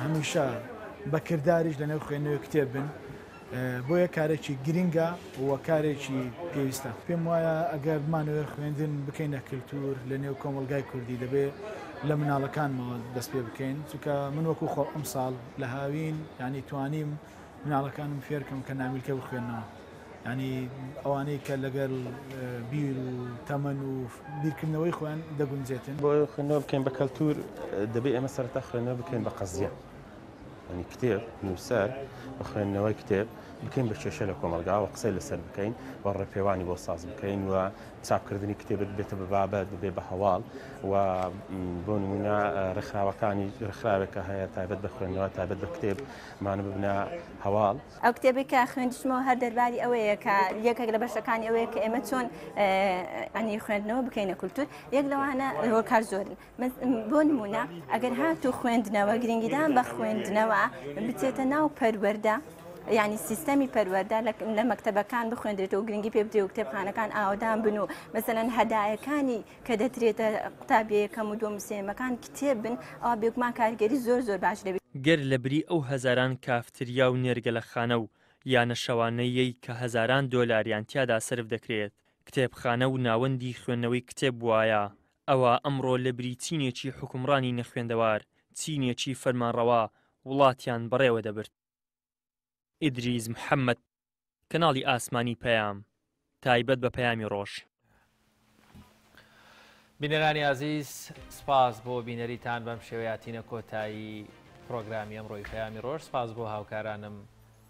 [SPEAKER 18] هەمیشە بە کرداریش لەنێو خوێندنەوەی کتێب بن، بۆیە کارێکی گرنگە و کارێکی پێویستە. پێم وایە ئەگەر بمانەوێت خوێندن بکەینە کلتور لە نێو کۆمەڵگای کوردی دەبێ لە مناڵەکانمەوە دەست پێ بکەین، چونکە من وەکو خۆم ئەمساڵ لە هاوین یانی توانیم مناڵەکانم فێرکەم کە نامیلکە بخوێننەوە، یانی ئەوانەی کە لەگەڵ بیر و تەمەن و بیرکردنەوەی خۆیان دەگونجێتن.
[SPEAKER 19] بۆ خوێندنەوە بکەین بە کەلتور دەبێ ئێمە سەرەتا خوێندنەوە بکەین بە قەزیە، یانی کتێب، نووسەر و خوێندنەوەی کتێب بکەین بە کێشە لە کۆمەڵگا و قسەی لەسەر بکەین و ڕێپێوانی بۆ ساز بکەین و چاپکردنی کتێبت بێتە بە بابەت، ببێ بە هەواڵ و بۆ نمونە ڕێکخراوەکانی ڕێکخراوێکە هەیە تایبەت بە خوێندنەوە، تایبەت بە کتێب، مانە ببنە هەواڵ.
[SPEAKER 20] ئەو کتێبەی کە خوێندیشمەوە هەر دەرباری ئەوەیە کە یەکێک لە بەشەکانی ئەوەیە کە ئێمە چۆن ئەنی خوێندنەوە بکەینە کولتور، یەک لەوانە هۆکار زۆرن. بۆ نمونە ئەگەر هاتوو خوێندنەوە گرنگیدان بە خوێندنەوە بچێتە ناو پەروەردە، یعنی سیستەمی پەروەردە لە مەکتەبەکان بخوێندرێتەوە گرنگی پێ بدرێت و کتێبخانەکان ئاوەدان بن و مەسەلەن هەدایەکانی کە دەترێتە قوتابیە یەکەم و دووەم و سێیەمەکان کتێب بن، ئەوا بێگومان کاریگەری زۆر زۆر باش دەبێت.
[SPEAKER 16] گەر لە بری ئەو هەزاران کافتریا و نێرگەلەخانە و یانە شەوانەیەی کە هەزاران دۆلاریان تیادا سەرف دەکرێت، کتێبخانە و ناوەندی خوێندنەوەی کتێب بوایە، ئەوا ئەمڕۆ لە بری چینێکی حوکمڕانی نەخوێندەوار، چینێکی فەرمانڕەوا وڵاتیان بەڕێوە دەبرد. ئیدریس محەمەد، کەناڵی ئاسمانی پەیام، تایبەت بە پەیامی ڕۆژ.
[SPEAKER 2] بینەرانی ئازیز سپاس بۆ بینەریتان بەم شێوەیە تینە کۆتایی پرۆگرامی ئەمڕۆی پەیامی ڕۆژ سپاس بۆ هاوکارانم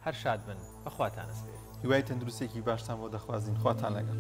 [SPEAKER 2] هەر شاد بن بەخواتان ئەسپێرین.
[SPEAKER 1] هیوای تەندروستیەکی باشتان بۆ دەخوازین خواتان لەگەڵ.